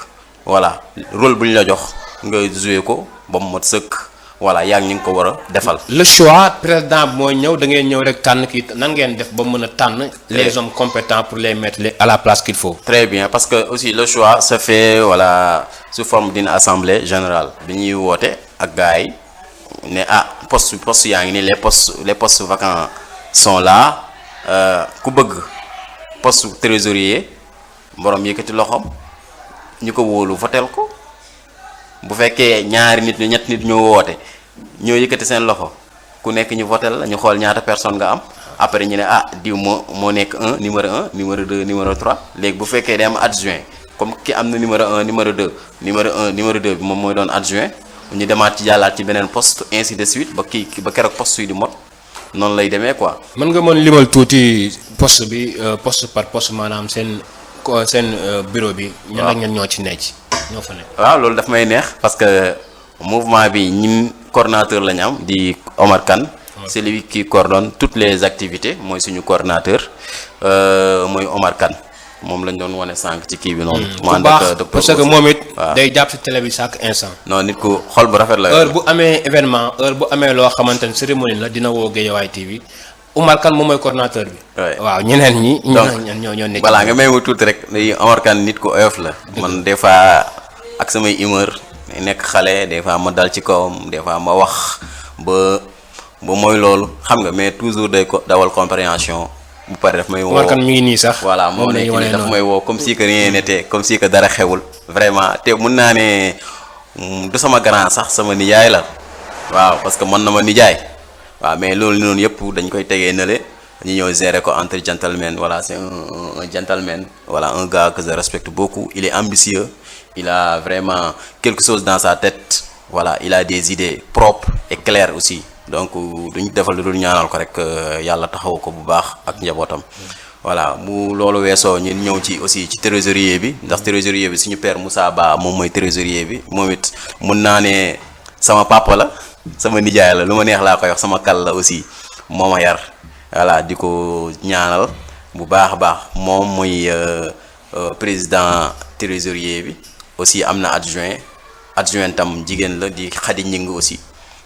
voilà rôle bu ñu la jox nga jouer ko ba mu mat sëkk. voilà yaa ngi ñu ngi ko war a defal. le choix président bi mooy ñëw da ngeen ñëw rek tànn kii nan ngeen def ba mën a tànn. les hommes compétents pour les mettre à la place qu'il faut. très bien parce que aussi le choix se fait voilà sous forme d'une assemblée générale bi ñuy woote ak gars yi ne poste yaa ngi nii les postes vacants sont là ku bëgg poste trésorier borom yëkkati loxoom ñu ko wóolu votel ko. bu fekkee ñaari nit ñu ñett nit ñoo woote ñoo yëkkati seen loxo ku nekk ñu voté la ñu xool ñaata personne nga am après ñu ne diw moo nekk numéro 1 numéro 2 numéro 3 léegi bu fekkee day am adjoint comme ki am na numéro 1 numéro 2 numéro 2 bi moom mooy doon adjoint ñu demaat ci jàllaat ci beneen poste ainsi de suite ba keroog poste yi di mot noonu lay demee quoi. mën nga mën limal tuuti poste bi poste par poste maanaam seen bureau bi. ñan ak ñan ñoo ci nekk. ñoo fa nekk. waaw loolu daf may neex parce que mouvement bi ñun coordonnateur la ñu am di Omar Kane. c'est lui qui coordonne toutes les activités mooy suñu coordonnateur mooy Omar Kane moom lañ doon wane sànq ci kii bi noonu. mu bu ànd baax ak docteur parce que Ousseynou. moom it waaw. day jàpp si télé bi chaque instant. non nit ku xol bu rafet la. heure bu amee événement heure bu amee loo xamante ne cérémonie la dina woo Guédiawaye TV Oumar Kane moom mooy coordonnateur bi. waaw ñeneen ñi. donc ñoo nekk. balaa nga may ma tuuti rek day Omar Kane nit ku oyof la. man des fois ak samay humeur nekk xale des fois ma dal ci kawam des fois ma wax ba mooy loolu xam nga mais toujours day ko dawal compréhension bu pare daf may woo. Omar Kane mi ngi nii sax. voilà moo nekk nii daf may woo comme si que rien n'était comme si que dara xewul. vraiment te mun naa ne du sama grand sax sama nijaay la waaw parce que mën na ma nijaay waaw mais loolu noonu yëpp dañ koy tegee nële ñu ñëw gérer ko entre gentlemen voilà c'est un gentleman voilà un gars que je respecte beaucoup il est ambitieux il a vraiment quelque chose dans sa tête voilà il a des idées propres et claires aussi donc duñ defal lu dul ñaanal ko rek yàlla taxaw ko bu baax ak njabootam. voilà bu loolu weesoo ñu ñëw ci aussi ci trésorier bi ndax trésorier bi suñu père Moussa Ba moom mooy trésorier bi moom it mun naa ne sama papa la sama nijaay la lu ma neex laa koy wax sama kal la aussi moo ma yar voilà di ko ñaanal bu baax a baax moom mooy président trésorier bi aussi am na adjoint tam jigéen la di Khady Ñing aussi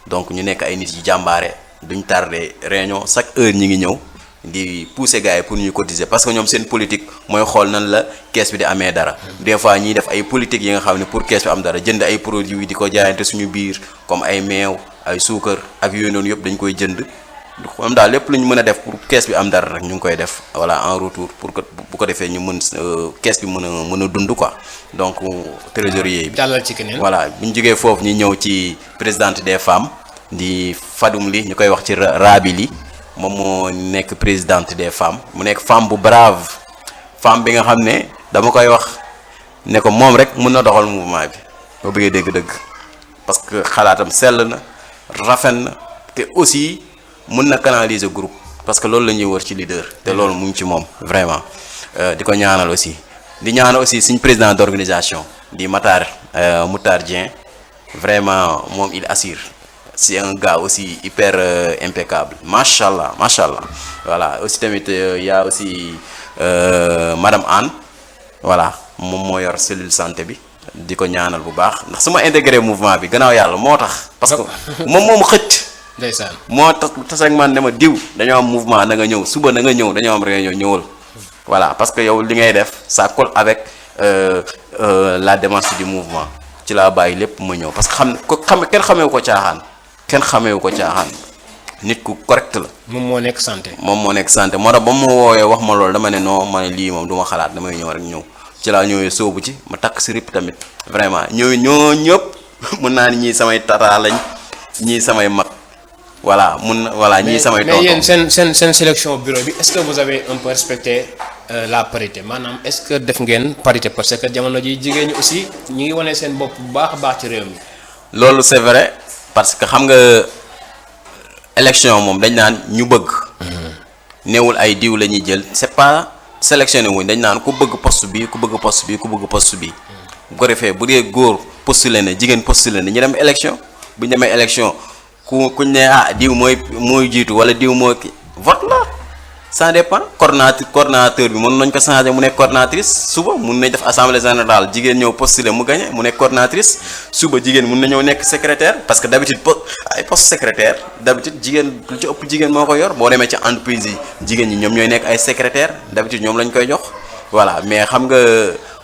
donc ñu nekk ay nit yu jàmbaare duñ tardé réunion chaque heure ñi ngi ñëw di pousser gars yi pour ñu cotiser parce que ñoom seen politique mooy xool nan la kees bi di amee dara des fois ñiy def ay politique yi nga xam ne pour kees bi am dara jënd ay produits yi di ko jaayante suñu biir comme ay meew ay suukar ak yooyu noonu yëpp dañ koy jënd moom daal lépp lu ñu mën a def pour kees bi am dara rek ñu ngi koy def voilà en retour pour que bu ko defee ñu mën kees bi mën a dund quoi donc trésorier bi. jàllal ci keneen. voilà bu ñu jógee foofu ñu ñëw ci présidente des femmes di Fadoum Li ñu koy wax ci Rabi Li. moom moo nekk présidente des femmes mu nekk femme bu brave femme bi nga xam ne dama koy wax ne ko moom rek mën na doxal mouvement bi boo bëggee dégg-dëgg parce que xalaatam sell na rafet na te aussi mën na canaliser groupe parce que loolu la ñuy wër ci leader te loolu mu ngi ci moom vraiment di ko ñaanal aussi di ñaanal aussi suñ président d'organisation di Moutar Dieng vraiment moom il assure. c'est un gars aussi hyper impeccable machallah voilà aussi tamit y a aussi madame Anne voilà moom moo yor cellule santé bi di ko ñaanal bu baax ndax su ma intégré mouvement bi gannaaw yàlla moo tax parce que moom moomu xëcc ndeysaan moo tax tas ak man dama diw dañoo am mouvement na nga ñëw suba na nga ñëw dañoo am réunion ñëwal voilà parce que yow li ngay def ça colle avec la démarche du mouvement ci laa bàyyi lépp ma ñëw parce que kenn xameewu ko caaxaan nit ku correct la. moom moo nekk santé. moo tax ba mu woowee wax ma loolu dama ne non ma ne lii moom du ma xalaat damay ñëw rek ñëw ci laa ñëwee sóobu ci ma takk si rip tamit vraiment ñoo ñëpp mën naa ni ñii samay tata lañ ñii samay mag voilà ñii samay tonton. mais yéen seen sélection bureau bi est-ce que vous avez un peu respecté la parité maanaam est-ce que def ngeen parité parce que jamono ji jigéen ñi aussi ñu ngi wane seen bopp bu baax a baax ci réew mi. loolu c'est vrai parce que xam nga élection moom dañ naan ñu bëgg. néewul ay diw la ñuy jël c'est pas sélectionné wuñ dañ naan ku bëgg poste bi ku bëgg poste bi ku bëgg poste bi. bu ko defee bu dee góor postulé na jigéen postulé na ñu dem élection bu ñu demee élection kuñ ne diw mooy jiitu wala diw mooy vote la ça dépend coordonnateur bi mën nañ ko changer mu nekk coordonnatrice suba mun nañ def assemblée générale jigéen ñëw postuler mu gagné mu nekk coordonnatrice suba jigéen mun na ñëw nekk secrétaire parce que d'habitude ay poste secrétaire d'habitude jigéen lu ci ëpp jigéen moo ko yor boo demee ci entreprise yi jigéen ñi ñoom ñooy nekk ay secrétaire d'habitude ñoom lañ koy jox voilà mais xam nga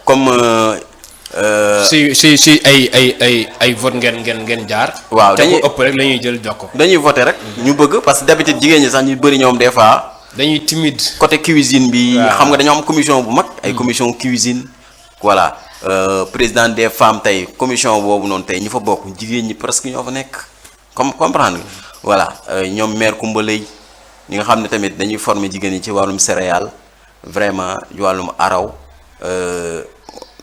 comme si ay vote ngeen jaar. waaw dañuy ëpp rek la ñuy jël jox ko. dañuy voter rek ñu bëgg parce que d'habitude jigéen ñi sax ñu bëri ñoom des fois. dañuy timide. côté cuisine bi. xam nga dañoo am commission bu mag. ay commission cuisine. voilà président des femmes tey commission boobu noonu tey ñi fa bokk jigéen ñi presque ñoo fa nekk comprendre voilà ñoom maire Koumba Lay ñi nga xam ne tamit dañuy former jigéen ñi ci wàllum céréales vraiment wàllum araw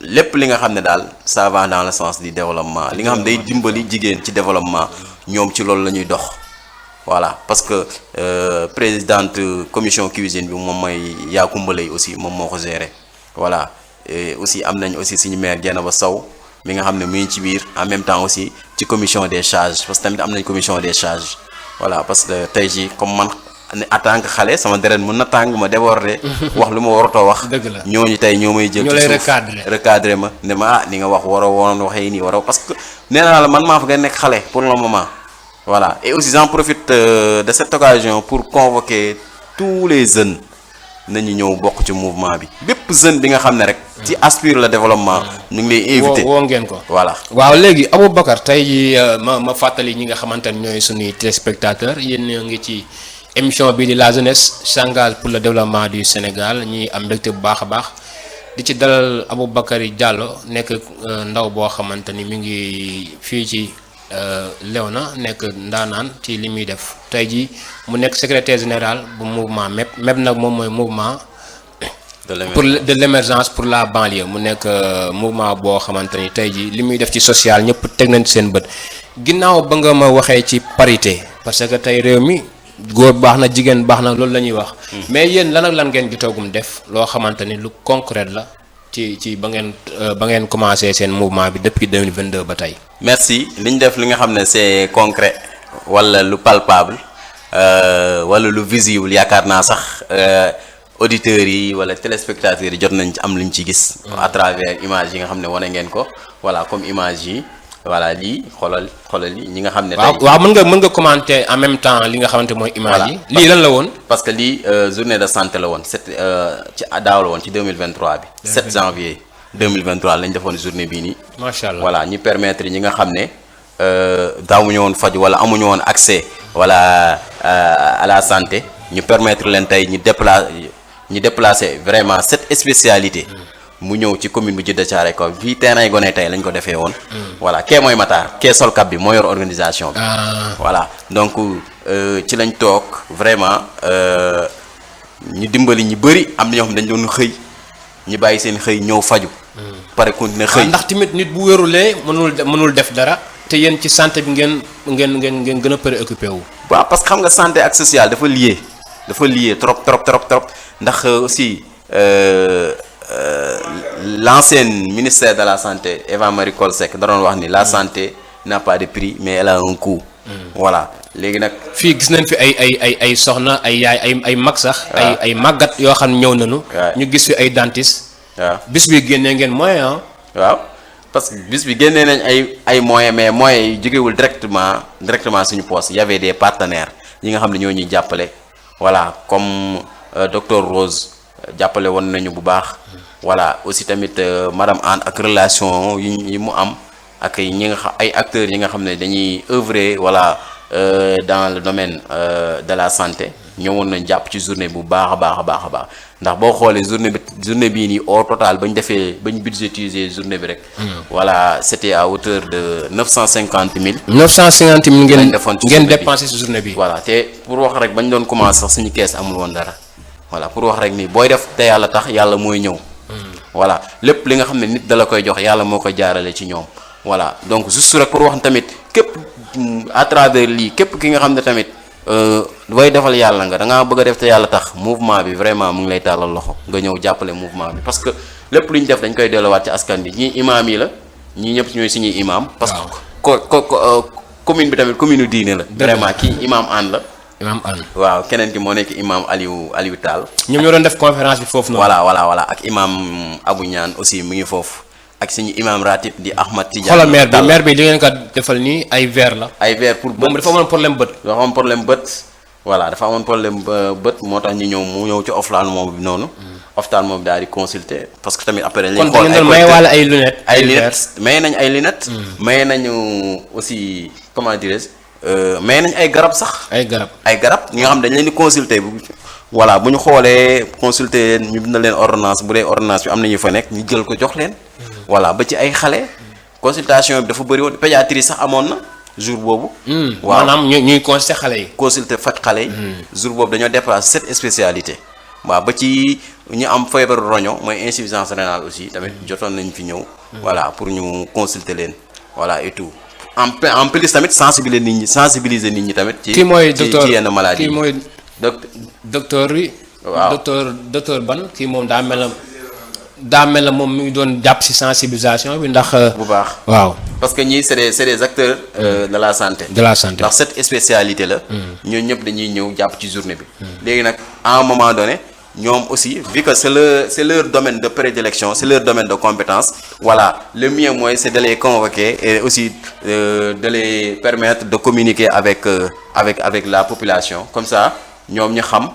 lépp li nga xam ne daal ça va dans le sens du développement li nga xam ne day dimbali jigéen ci développement ñoom ci loolu la ñuy dox. voilà parce que présidente commission cuisine bi moom mooy yaa kumbalay aussi moom moo ko géré voilà et aussi am nañ aussi suñu maire Dieynaba Sow mi nga xam ne mu ngi ci biir en même temps aussi ci commission des charges parce que tamit am nañ commission des charges voilà parce que tey jii comme man ne en tant que xale sama deret mën na tàng ma déborder wax lu ma warutoo wax. dëgg la ñooñu tey ñoo may jël. ñoo lay recadrer ma ne ma ni nga wax waroo woon waxee nii waroo parce que nee naa la man maa fa gën a nekk xale pour le moment. voilà et aussi j'en profite de cette occasion pour convoquer tous les jeunes nañu ñëw bokk ci mouvement bi bépp jeune bi nga xam ne rek. ci aspire le développement. ñu ngi lay invité woo ngeen ko. voilà waaw léegi Aboubacar tey jii ma fàttali ñi nga xamante ne ñooy suñuy téléspectateurs yéen ñoo ngi ci émission bii di la jeunesse s'engage pour le développement du Sénégal ñi am mbégte bu baax a baax di ci dalal Aboubacry Diallo nekk ndaw boo xamante ni mi ngi fii ci. Léona nekk ndaanaan ci li muy def tey jii mu nekk secrétaire général bu mouvement MEP nag moom mooy mouvement de l'émergence pour la banlieue mu nekk mouvement boo xamante ni tey jii li muy def ci social ñëpp teg nañ ci seen bët ginnaaw ba nga ma waxee ci parité parce que tey réew mi góor baax na jigéen baax na loolu la ñuy wax mais yéen lan ak lan ngeen jotoogum def loo xamante ni lu concret la ci ba ngeen commencé seen mouvement bi depuis 2022 ba tey. merci li ñu def li nga xam ne c'est concret wala lu palpable wala lu visible yaakaar naa sax auditeurs yi wala téléspectateurs yi jot nañ ci am lu ñu ci gis. à travers image yi nga xam ne wane ngeen ko voilà comme image yi voilà lii xoolal yi ñi nga xam ne. tey waaw mën nga commenter en même temps li nga xamante mooy image yi. lii lan la woon. parce que lii journée de santé la woon ci daaw la woon ci 2023 bi. 7 janvier 2023 lañ defoon journée bii nii. macha allah voilà ñu permettre ñi nga xam ne daawuñu woon faju wala amuñu woon accès wala à la santé ñu permettre leen tey ñu déplacer vraiment cette spécialité. mu ñëw ci commune bu Djeddah Thiaroye Kaw fii terrain gone tey lañ ko defee woon. voilà kee mooy Matar kee sol cap bi moo yor organisation bi. voilà donc ci lañ toog vraiment ñu dimbali ñi bëri am na ñoo xam ne dañ doon xëy ñu bàyyi seen xëy ñëw faju pare continuer xëy. ndax tamit nit bu wérulee mënul def dara te yéen ci santé bi ngeen gën a préoccupé wu. waaw parce que xam nga santé ak social dafa lié trop ndax aussi. L'ancien ministère de la santé Eva Marie Coll Seck da doon wax ni la santé n'a pas de prix mais elle a un coût. voilà léegi nag. fii gis nañ fi ay soxna ay yaay ay mag sax. ay màggat yoo xam ne ñëw nañu. ñu gis fi ay dentiste. waaw bis bi génnee ngeen moyen waaw parce que bis bi génnee nañ ay moyens mais moyens yi jógewul directement suñu poste y avait des partenaires yi nga xam ne ñoo ñuy jàppale voilà comme docteur Rose. jàppale woon nañu bu baax voilà aussi tamit madame Anne ak relation yi mu am ak ñi nga xam ay acteurs yi nga xam ne dañuy œuvrer voilà dans le domaine de la santé ñëwoon nañ jàpp ci journée bu baax a baax ndax boo xoolee journée bii nii au total bañ budgétiser journée bi rek. voilà c'était à hauteur de 950 000. 950 000 ngeen dépensé ci journée bi. voilà te pour wax rek bañ doon commencer sax suñu kees amul woon dara. voilà pour wax rek ni booy def te yàlla tax yàlla mooy ñëw. voilà lépp li nga xam ne nit dala koy jox yàlla moo koy jaarale ci ñoom. voilà donc juste rek pour wax tamit képp à travers lii képp ki nga xam ne tamit booy defal yàlla nga da ngaa bëgg a def te yàlla tax mouvement bi vraiment mu ngi lay tàllal loxo nga ñëw jàppale mouvement bi parce que lépp lu ñu def dañ koy delluwaat ci askan bi ñii imaam yi la ñii ñëpp ñooy suñuy imaam. parce que commune bi tamit commune diine la. vraiment kii imaam Anne la. Imam Anne waaw keneen ki moo nekk imam Aliou Tall. ñoom ñoo doon def conférence bi foofu noonu. voilà ak imam Abou Niane aussi mu ngi foofu ak suñu imam ratib di Ahmad Tidiane. xoolal maire bi li ngeen ko defal nii ay verre la. ay verre pour bët moom dafa amoon problème bët. dafa amoon problème bët moo tax mu ñëw ci ophtalmo moom bi noonu. ophtalmo moom daal di consulter parce que tamit après. dañuy xool ay may wala ay lunettes. may nañ ay lunettes. may nañu aussi comment dirais-je. mais nañ ay garab sax. ay garab ñi nga xam dañ leen di consulter voilà bu ñu xoolee consulter ñu bind leen ordonnance bu dee ordonnance bi am na ñu fa nekk ñu jël ko jox leen. voilà ba ci ay xale. consultation bi dafa bëri woon pédiatrie sax amoon na jour boobu. waaw maanaam ñuy consulter xale yi. consulter faj xale yi. jour boobu dañoo déplacer cette spécialité. waaw ba ci ñu am feebaru roño mooy insuffisance rénale aussi tamit jotoon nañ fi ñëw. voilà pour ñu consulter leen voilà et tout. en plus tamit sensibiliser nit ñi tamit. kii mooy docteur ci yenn maladie kii mooy docteur yi. waaw docteur ban kii moom daa mel daa mel la moom mi ngi doon jàpp ci sensibilisation bi ndax. bu baax waaw. parce que ñii c'est des acteurs de la santé. de la santé ndax cette spécialité la. ñooñu ñëpp dañuy ñëw jàpp ci journée bi. léegi nag à un moment donné ñoom aussi vu que c'est leur domaine de prédilection c'est leur domaine de compétence voilà le mieux mooy c'est de les convoquer et aussi de les permettre de communiquer avec la population comme ça ñoom ñu xam.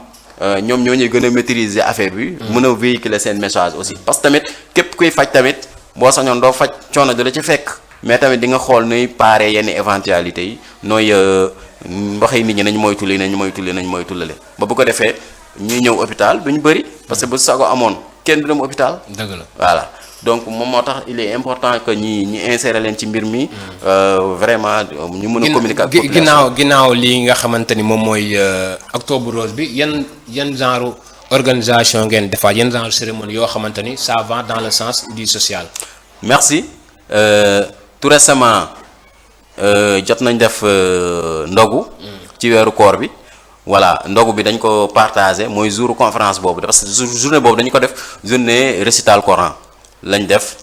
ñoom ñoo ñuy gën a maîtriser affaire bi. mën a véhiculer seen message aussi parce que tamit képp kuy faj tamit boo sañoon doo faj coono du la ci fekk mais tamit di nga xool nuy parer yenn éventualités yi nooy waxee nit ñi nañ moytuli nañ moytulale ba bu ko defee ñuy ñëw hôpital duñ bëri parce que bu sago amoon kenn du dem hôpital. dëgg la voilà donc moom moo tax il est important que ñi insérer leen ci mbir mi vraiment ñu mën a communiquer ak population ginnaaw lii nga xamante ni moom mooy octobre rose bi yan genre organisation ngeen defaat yan genre cérémonie yoo xamante ni ça va dans le sens du social. merci tout récemment jot nañ def ndogu ci weeru koor bi voilà ndogu bi dañ ko partagé mooy jour conférence boobu parce que journée boobu dañu ko def journée récital Coran lañ def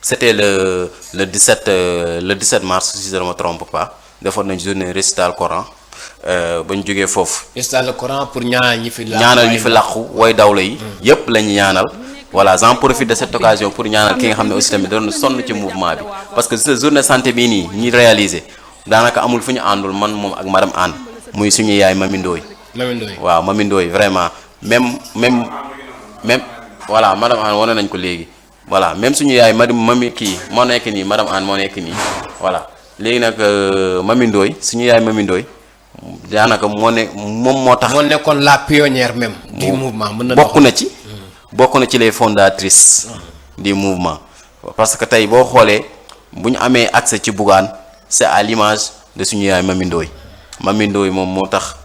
c'était le 17 mars si je ne me trompe pas defoon nañ journée récital Coran ba ñu jógee foofu. récital Coran pour ñaanal ñi fi làqu way dawla yi. yëpp la ñu ñaanal. voilà j'en profite de cette occasion pour ñaanal ki nga xam ne aussi tamit doon sonn ci mouvement bi parce que cette journée santé bii nii ñi réaliser daanaka amul fu ñu àndul man moom ak madame Anne muy suñu yaay Mami Ndoye. waaw Mami Ndoye vraiment même voilà madame Anne wane nañ ko léegi. voilà même suñu yaay mami kii moo nekk nii madame Anne moo nekk nii voilà léegi nag Mami Ndoye suñu yaay Mami Ndoye daanaka moom moo tax. moo nekkoon la pionnière même. du mouvement mën na bokk na ci les fondatrices du mouvement parce que tey boo xoolee bu ñu amee accès ci Bougane c'est à l'image de suñu yaay Mami Ndoye moom moo tax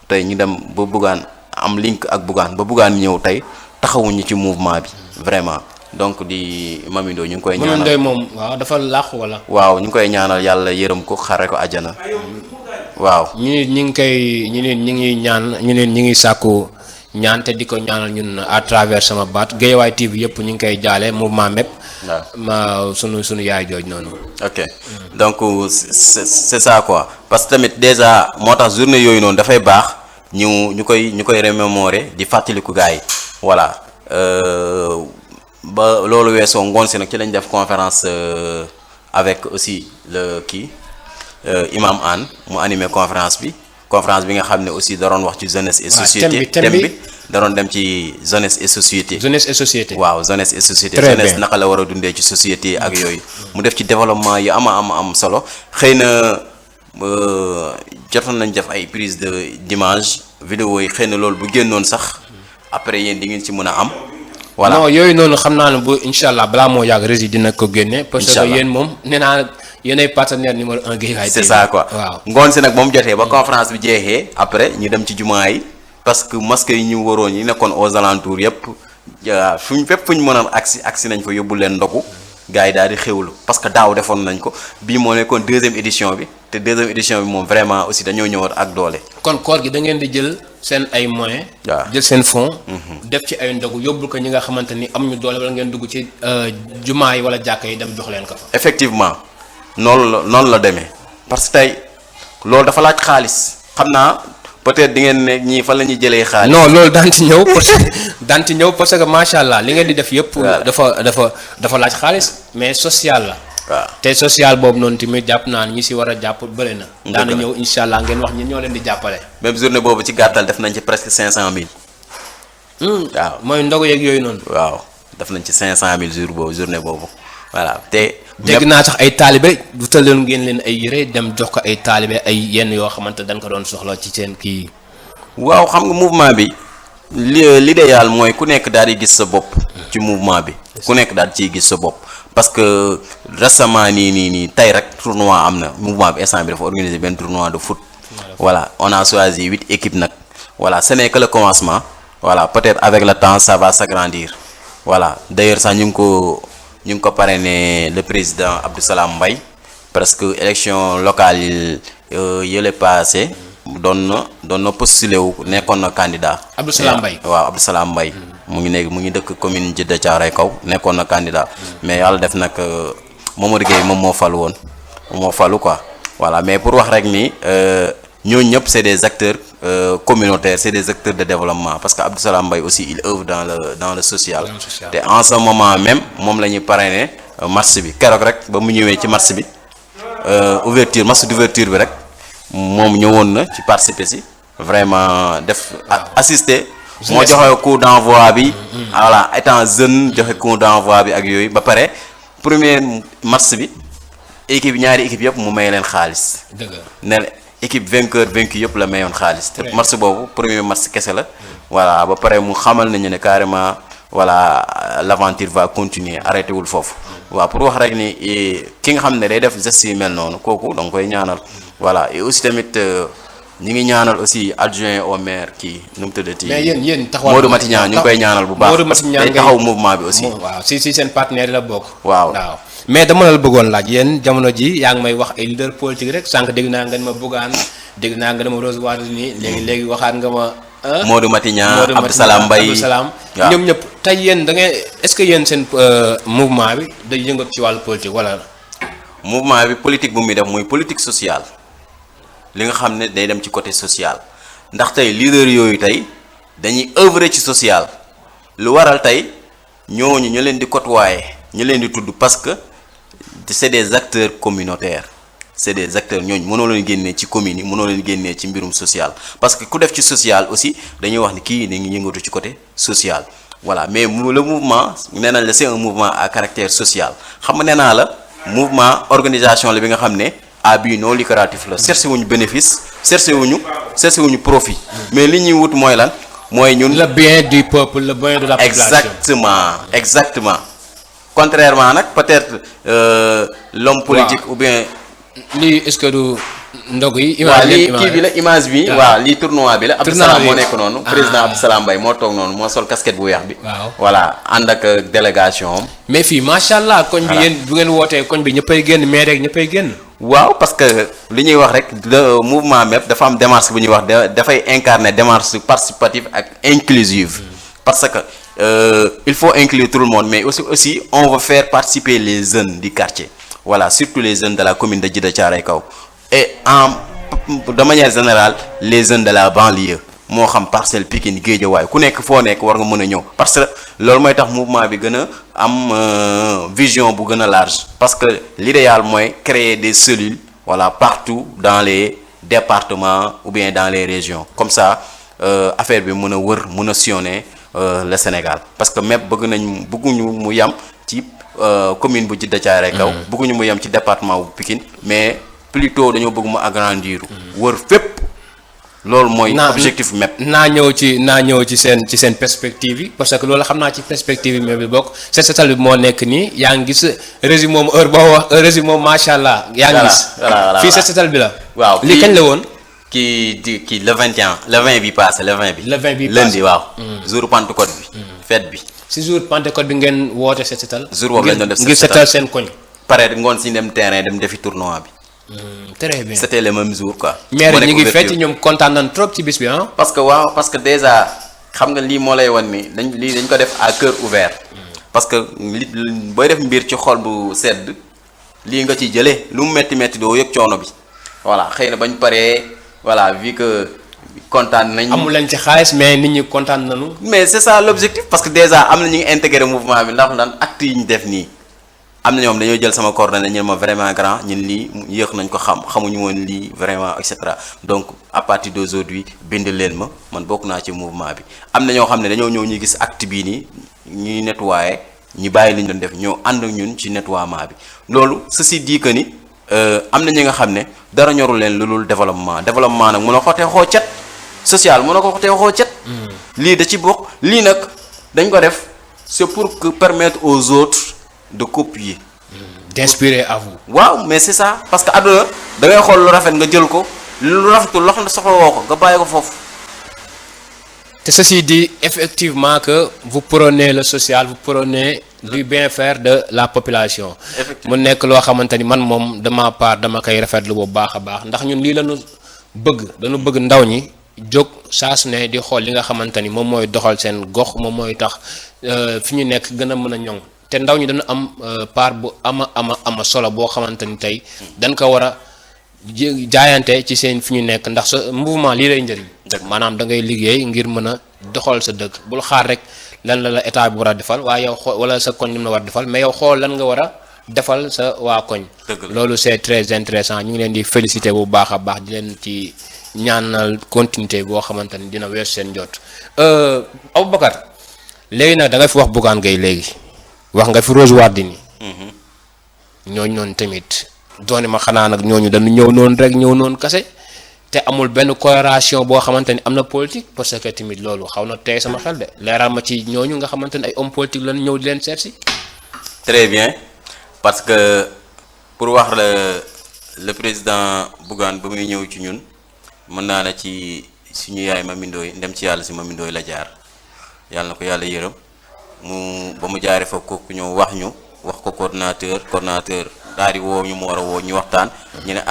tey ñu dem ba Bougane am link ak Bougane ba Bougane ñëw tey taxawuñu ci mouvement bi vraiment. donc di Mami Ndoye ñu ngi koy ñaanal Mami Ndoye moom waaw dafa làqu wala. waaw ñu ngi koy ñaanal yàlla yërëm ko xare ko àjjana. waaw ñu ngi sàkku ñaan te di ko ñaanal ñun à travers sama baat Guédiawaye TV yëpp ñu ngi koy jaale mouvement MEP. waaw sunu yaay jooj noonu. ok donc c'est ça quoi parce que tamit déjà moo tax journée yooyu noonu dafay baax ñu koy remémorer di fàttaliku gars yi voilà. ba loolu weesoo ngoon si nag ci lañ def conférence avec aussi le imam Anne mu animé conférence bi nga xam ne aussi da doon wax ci jeunesse et société thème bi da doon dem ci jeunesse et société. waaw jeunesse et société. jeunesse naka la war a dundee ci société ak yooyu. mu def ci développement yi am solo xëy na jotoon nañ def ay prise d'image vidéo yi xëy na loolu bu génnoon sax après yéen di ngeen ci mën a am. voilà non yooyu noonu xam naa ne bu incha allah balaa moo yàgg rési dina ko génne. parce que yéen moom nee naa yéenay partenaire numéro 1 Guédiawaye. c'est ça quoi waaw. ngoon si nag moom jotee ba conférence bi jeexee après ñu dem ci jumaa yi parce que masque yi ñu waroon yi nekkoon aux alentours yëpp fépp fu ñu mën a agsi nañ fa yóbbu leen ndogu gars yi daal di xewlu parce que daaw defoon nañ ko bii moo nekkoon deuxième édition bi te deuxième édition bi moom vraiment aussi dañoo ñëwoon ak doole. kon koor gi da ngeen di jël seen ay moyens. waaw jël seen fonds. def ci ay ndogu yóbbul ko ñi nga xamante ni amuñu doole wala ngeen dugg ci jumaa yi wala jàkka yi dem jox leen ko fa. effectivement noonu la demee parce que tey loolu dafa laaj xaalis xam naa peut-être di ngeen ne ñii fa la ñuy jëlee xaalis. non loolu daan ci ñëw parce que macha allah li ngeen di def yëpp. dafa laaj xaalis mais social la. waaw te social boobu noonu tamit jàpp naa ñi si war a jàpp bëri na. daana ñëw incha allah ngeen wax ñi ñoo leen di jàppale. même journée boobu ci gàttal def nañ ci presque 500000. waaw mooy ndogu yeeg yooyu noonu. waaw def nañ ci 500000 journée boobu voilà te. dégg naa sax ay taalibe du tëloon ngeen leen ay yére dem jox ko ay taalibe ay yenn yoo xamante dañ ko doon soxla ci seen kii. waaw xam nga mouvement bi l'idéal mooy ku nekk daal di gis sa bopp. ci mouvement bi ku nekk daal ciy gis sa bopp. parce que récemment nii tey rek tournoi am na mouvement bi instant bi dafa organiser benn tournoi de foot. voilà on a choisi 8 équipes nag. voilà ce n'est que le commencement. voilà peut-être avec le temps ça va s'agrandir. voilà d'ailleurs sax ñu ngi ko parrainé le président Abdou Salam Mbaye parce que élection locale yi yële passé doon na postulé wu nekkoon na candidat. Abdou Salam Mbaye waaw Abdou Salam Mbaye mu ngi dëkk commune Djiddah Thiaroye Kaw nekkoon na candidat mais yàlla def nag Mamadou Gueye moom moo falu woon moo falu quoi voilà mais pour wax rek ni ñooñu ñëpp c'est des acteurs communautaires, c'est des acteurs de développement parce que Abdou Salam Mbaye aussi il œuvre dans le social te en ce moment même moom la ñuy parrainer marche bi keroog rek ba mu ñëwee ci marche bi ouverture marche d'ouverture bi rek moom ñëwoon na ci participer si vraiment def assister moo joxe coup d'envoi bi voilà étant jeune joxe coup d'envoi bi ak yooyu ba pare première marche bi équipe ñaari équipe yëpp mu may leen xaalis ne équipe vainqueur vaincu yëpp la mayoon xaalis te match boobu premier match kese la voilà ba pare mu xamal nañu ne carrément voilà l'aventure va continuer arrêté wul foofu waaw pour wax rek ni ki nga xam ne day def geste yi mel noonu kooku da nga koy ñaanal voilà et aussi tamit ñi ngi ñaanal aussi adjoint au maire kii nu mu tuddati mais yéen taxawal Modou Matignan ñu ngi koy ñaanal bu baax parce que day taxaw mouvement bi aussi waaw si seen partenaire la bokk waaw mais dama la bëggoon laaj yéen jamono ji yaa ngi may wax ay leader politique rek sànq dégg naa nga ne ma Bougane dégg naa nga ne ma Rose Wardini léegi waxaat nga ma Modou Matignan Abdou Salam Mbaye Abdou Salam ñoom ñëpp tey yéen da ngeen est-ce que yéen seen mouvement bi day yëngat ci wàllu politique wala mouvement bi politique bu muy def muy politique sociale li nga xam ne day dem ci côté social ndax tey leader yooyu tey dañuy œuvrer ci social lu waral tey ñooñu ñu leen di côtoyer ñu leen di tudd parce que c'est des acteurs communautaires c'est des acteurs ñooñu mënoo leen génnee ci communes yi mënoo leen génnee ci mbirum social parce que ku def ci social aussi dañuy wax ni kii dañuy yëngatu ci côté social voilà mais le mouvement nee nañ la c'est un mouvement à caractère social xam nga nee naa la mouvement organisation la bi nga xam ne à but non lucratif la cherché wuñu bénéfice cherché wuñu profit mais li ñuy wut mooy lan mooy ñun le bien du peuple le bien de la population exactement contrairement nag peut-être l'homme politique ou bien lii est-ce que du ndog yi waaw lii kii bi la image bi waaw lii tournoi bi la Abdou Salam moo nekk noonu président Abdou Salam Mbaye moo toog noonu moo sol casquette bu weex bi voilà ànd ak délégation am mais fii macha allah koñ bi yéen bu ngeen wootee koñ bi ñëppay génn mais rek ñëppay génn waaw parce que li ñuy wax rek le mouvement MEP dafa am démarche bu ñuy wax dafay incarner démarche participative ak inclusive parce que il faut inclure tout le monde mais aussi on veut faire participer les jeunes du quartier voilà surtout les jeunes de la commune de Djiddah Thiaroye Kaw et de manière générale les jeunes de la banlieue moo xam Parcelles Pikine Guédiawaye ku nekk foo nekk war nga mën a ñëw parce que loolu mooy tax mouvement bi gën a am vision bu gën a large parce que l'idéal mooy créer des cellules voilà partout dans les départements ou bien dans les régions comme ça affaire bi mën a wër mën a sillonner le Sénégal parce que MEP bëgguñu mu yam ci commune bu Djiddah Thiaroye Kaw bëgguñu mu yem ci département bu Pikine mais plutôt dañoo bëgg mu agrandir wër fépp loolu mooy objectif MEP naa ñëw ci seen perspective yi parce que loolu xam naa ci perspective yi MEP bi bokk set setal bi moo nekk nii yaa ngi gis régime moom heure boo wax régime moom macha allah yaa ngi gis fii set setal bi la waaw lii kañ la woon kii le 21 le 20 bi passé le 20 bi lundi waaw jour Pentecôte bi fête bi si jour Pentecôte bi ngeen woote set setal jour boobu lañ doon def ngir setal seen koñ pare ngoon si dem terrain dem defi tournoi bi très bien c'était le même jour quoi maire ñi ngi fecc ñoom kontaan nañ trop ci bis bi ah parce que déjà xam nga lii moo lay wan ni dañ ko def à cœur ouvert parce que li booy def mbir ci xol bu sedd lii nga ciy jëlee lu mu metti doo yëg coono bi voilà xëy na bañ paree voilà vu que kontaan nañ amul leen ci xaalis mais nit ñi kontaan nañu mais c'est ça l'objectif parce que déjà am na ñu ngi intégré mouvement bi ndax daan actes yi ñu def nii am na ñoom dañoo jël sama coordonnée ñu ma vraiment grand ñun lii yéex nañ ko xamuñu woon lii vraiment et cetera donc à partir d'aujourd'hui bind leen ma man bokk naa ci mouvement bi am na ñoo xam ne dañoo ñëw ñu gis acte bii nii ñuy nettoyer ñu bàyyi li ñu doon def ñoo ànd ak ñun ci nettoiement bi loolu ceci dit que ni am na ñi nga xam ne dara ñorul leen lu dul développement nag mën a xotee xoo cet social mën a ko xotee xoo cet lii da ci bokk lii nag dañ ko def c'est pour que permettre aux autres de copier d'inspirer à vous waaw mais c'est ça parce que àdduna da ngay xool lu rafet nga jël ko lu rafetul loo xam ne soxla woo ko nga bàyyi ko foofu te ceci dit effectivement que vous prônez le social vous prônez du bien-faire de la population mu nekk loo xamante ni man moom de ma part dama koy rafetlu bu baax a baax ndax ñun lii lañu bëgg dañu bëgg ndaw ñi jóg saa su ne di xool li nga xamante ni moom mooy doxal seen gox moom mooy tax fi ñu nekk gën a mën a ñoŋ te ndaw ñi dañu am part bu ama solo boo xamante ni tey dañ ko war a jaayante ci seen fi ñu nekk ndax sa mouvement lii lay njëriñ. maanaam da ngay liggéey ngir mën a doxal sa dëkk bul xaar rek lan la état bi war a defal waaye yow xool wala sa koñ lim la war a defal mais yow xool lan nga war a defal sa waa koñ. loolu c'est très intéressant ñu ngi leen di féliciter bu baax a baax di leen ci ñaanal continuité boo xamante ni dina weesu seen jot. Aboubacar léegi nag da nga fi wax Bougane Gueye léegi wax nga fi Rose Wardini ñooñu noonu tamit doone ma xanaa nag ñooñu dañu ñëw noonu rek ñëw noonu kase te amul benn corrélation boo xamante ni am na politique parce que tamit loolu xaw na tey sama xel de leeral ma ci ñooñu nga xamante ni ay homme politique lañu ñëw di leen seet si. Très bien parce que pour wax le président Bougane ba muy ñëw ci ñun mën naa ne ci suñu yaay Mamy Ndoye ndem ci yàlla si Mamy Ndoye la jaar yàlla na ko yàlla yërëm mu ba mu jaaree fa ko ñëw wax ko coordonnateur daal di woo ñu mu war a woo ñu waxtaan ñu ne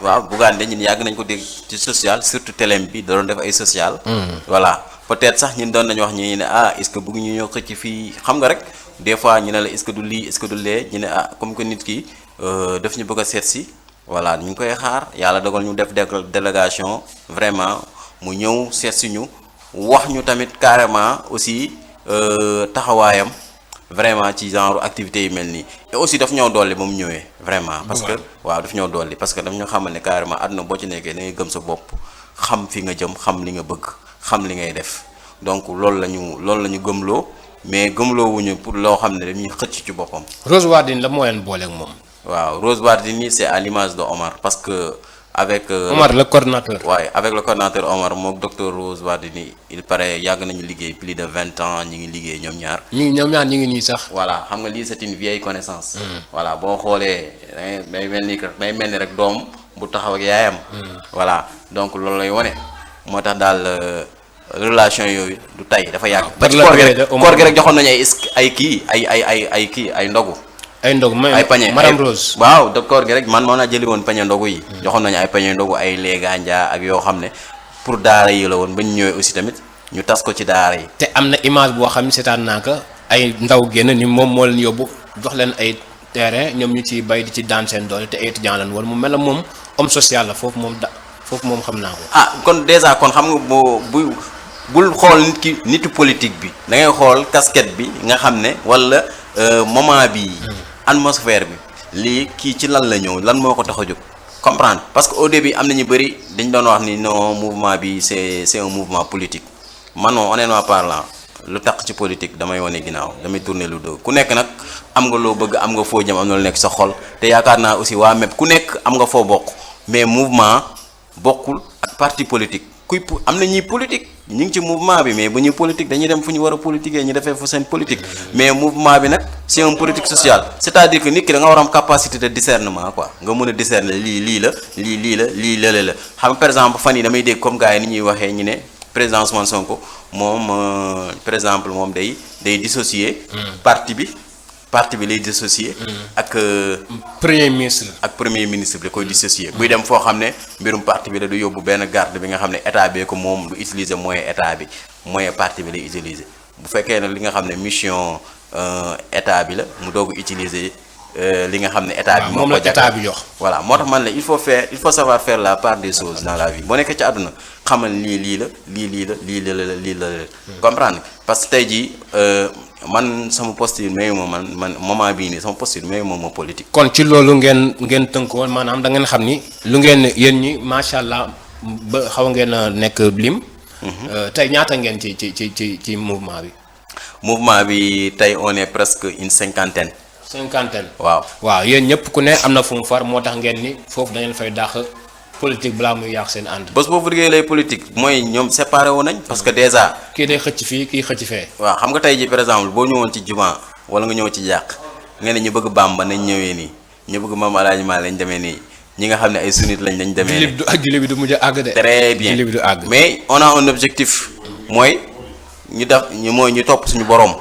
waaw Bougane de ñun yàgg nañ ko dégg ci social surtout télém bi da doon def ay social. voilà peut-être sax ñun doon nañu wax ñu ne est-ce que bëgg ñu ñoo xëcc fii xam nga rek des fois ñu ne la est-ce que du lii est-ce que du lee ñu ne comme que nit ki daf ñu bëgg a seet si voilà ñu ngi koy xaar yàlla dogal ñu def délégation vraiment mu ñëw seet si ñu wax ñu tamit carrément aussi taxawaayam vraiment ci genre activité yu mel nii et aussi daf ñoo dolli ba mu ñëwee vraiment parce que waaw daf ñoo dolli parce que daf ñoo xamal ne carrément àdduna boo ci nekkee da ngay gëm sa bopp xam fi nga jëm xam li nga bëgg xam li ngay def donc loolu la ñu gëmloo mais gëmloo wuñu pour loo xam ne dañuy xëcc ci boppam. Rose Wardini la moo leen booleeg moom. waaw Rose Wardini c'est à l'image de Omar parce que avec Omar le coordinateur. waaye avec le coordinateur Omar mook docteur Rose Wardini il paraît yàgg nañu liggéey plus de 20 ans ñi ngi liggéey ñoom ñaar. ñoom ñaar ñi ngi nii sax. voilà xam nga lii c'est une vieille connaissance. voilà boo xoolee day mel ni rek doom bu taxaw ak yaayam. voilà donc loolu lay wone moo tax daal relation yooyu du tey dafa yàgg. ba ci koor gi rek joxoon nañu ay ndogu. ay ndog ay pañe madame Rose. waaw docteur gi rek man moo naa jëli woon pañe ndogu yi. joxoon nañu ay pañe ndogu ay léeganja ak yoo xam ne pour daara yi la woon ba ñu ñëwee aussi tamit ñu tas ko ci daara yi. te am na image boo xam ne seetaan naa ko ay ndaw génn ni moom moo leen yóbbu jox leen ay terrain ñoom ñu ciy bay di ci daan seen doole te ay étudiant lañ woon mu mel ne moom homme social la foofu moom xam naa ko. kon déjà kon xam nga bul xool nitu politique bi da ngay xool casquette bi nga xam ne wala moment bi atmosphère bi lii kii ci lan la ñëw lan moo ko tax a jóg comprendre parce que au début am na ñu bëri dañ doon wax ni non mouvement bi c'est un mouvement politique man moom honnêtement parlant lu tax ci politique damay wane ginnaaw damay tourner lu dëgg ku nekk nag am nga loo bëgg am nga foo jëm am na lu nekk sa xol te yaakaar naa aussi waa MEP ku nekk am nga foo bokk mais mouvement bokkul ak parti politique am na ñuy politique ñu ngi ci mouvement bi mais bu ñuy politique dañuy dem fu ñu war a politiquer ñu defee fu seen politique mais mouvement bi nag c'est un politique sociale c'est-à-dire que nit ki da nga war a am capacité de discernement quoi nga mën a discerner lii la xam nga par exemple fan yi damay dégg comme gars yi ni ñuy waxee ñu ne président Ousmane Sonko moom par exemple moom day dissocier parti bi lay dissocier ak premier ministre bi da koy dissocier buy dem foo xam ne mbirum parti bi la du yóbbu benn garde bi nga xam ne état bi ko moom du utiliser moyen état bi moyen parti bi lay utiliser bu fekkee ne li nga xam ne mission état bi la mu doog utiliser li nga xam ne état bi moom la état bi jox voilà moo tax man la il faut savoir faire la part des choses dans la vie boo nekkee ci àdduna xamal lii la comprendre parce que tey jii man sama posture mayu ma man moment bii nii sama posture mayu ma politique. kon ci loolu ngeen tënkoon maanaam da ngeen xam ni lu ngeen yéen ñi macha allah ba xaw ngeen a nekk lim. tey ñaata ngeen ci mouvement bi. mouvement bi tey on est presque une cinquantaine. waaw yéen ñëpp ku ne am na fu mu far moo tax ngeen ni foofu da ngeen fay dàq politique balaa muy yàq seen ànd. bés boobu liggéey lay politique mooy ñoom séparé wu nañ. parce que déjà. kii day xëcc fii kii xëcc fee. waaw xam nga tey ji par exemple boo ñëwoon ci juma wala nga ñëw ci jàq nga ne ñu bëgg Bamba nañ ñëwee nii ñu bëgg Maam Alaaji Maalik lañ demee nii ñi nga xam ne ay sunnit lañ demee nii. julli bi du mujj a àgg de. très bien julli bi du àgg. mais on a un objectif mooy ñu topp suñu borom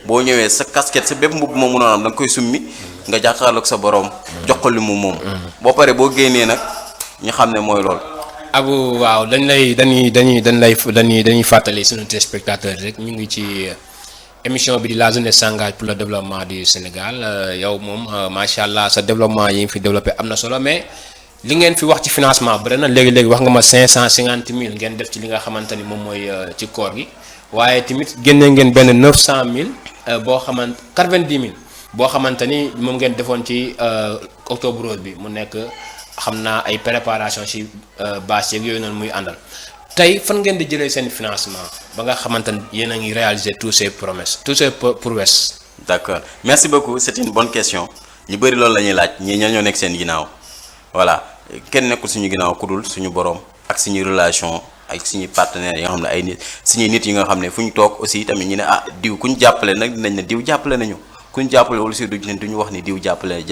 boo ñëwee sa casquette sa bépp mbubb moom mënoon am da nga koy summi nga jàkkaarloog sa borom jox ko li mu moom boo paree boo génnee nag ñu xam ne mooy lool Abou waaw dañuy fàttali suñu téléspectateurs rek ñu ngi ci émission bi di la jeunesse s'engage pour le développement du Sénégal yow moom macha allah sa développement yi nga fi développé am na solo mais li ngeen fi wax ci financement bëri na léegi wax nga ma 550 000 ngeen def ci li nga xamante ni moom mooy ci koor gi waaye tamit génne ngeen benn 900 000 boo xamante 90 000 boo xamante ni moom ngeen defoon ci octobre rose bi mu nekk. xam naa ay préparation ci bâche yeeg yooyu noonu muy àndal tey fan ngeen di jëlee seen financement ba nga xamante ne yéen a ngi réaliser tous ces prouesses. d'accord merci beaucoup c'est une bonne question ñu bëri loolu la ñuy laaj ñii ñoo nekk seen ginnaaw voilà kenn nekkul suñu ginnaaw ku dul suñu borom ak suñu relation ak suñu partenaires yi nga xam ne ay nit suñuy nit yi nga xam ne fu ñu toog aussi tamit ñu ne diw ku ñu jàppale nag dinañ ne diw jàppale nañu. kuñ jàppale wala si duñu wax ni diw jàppale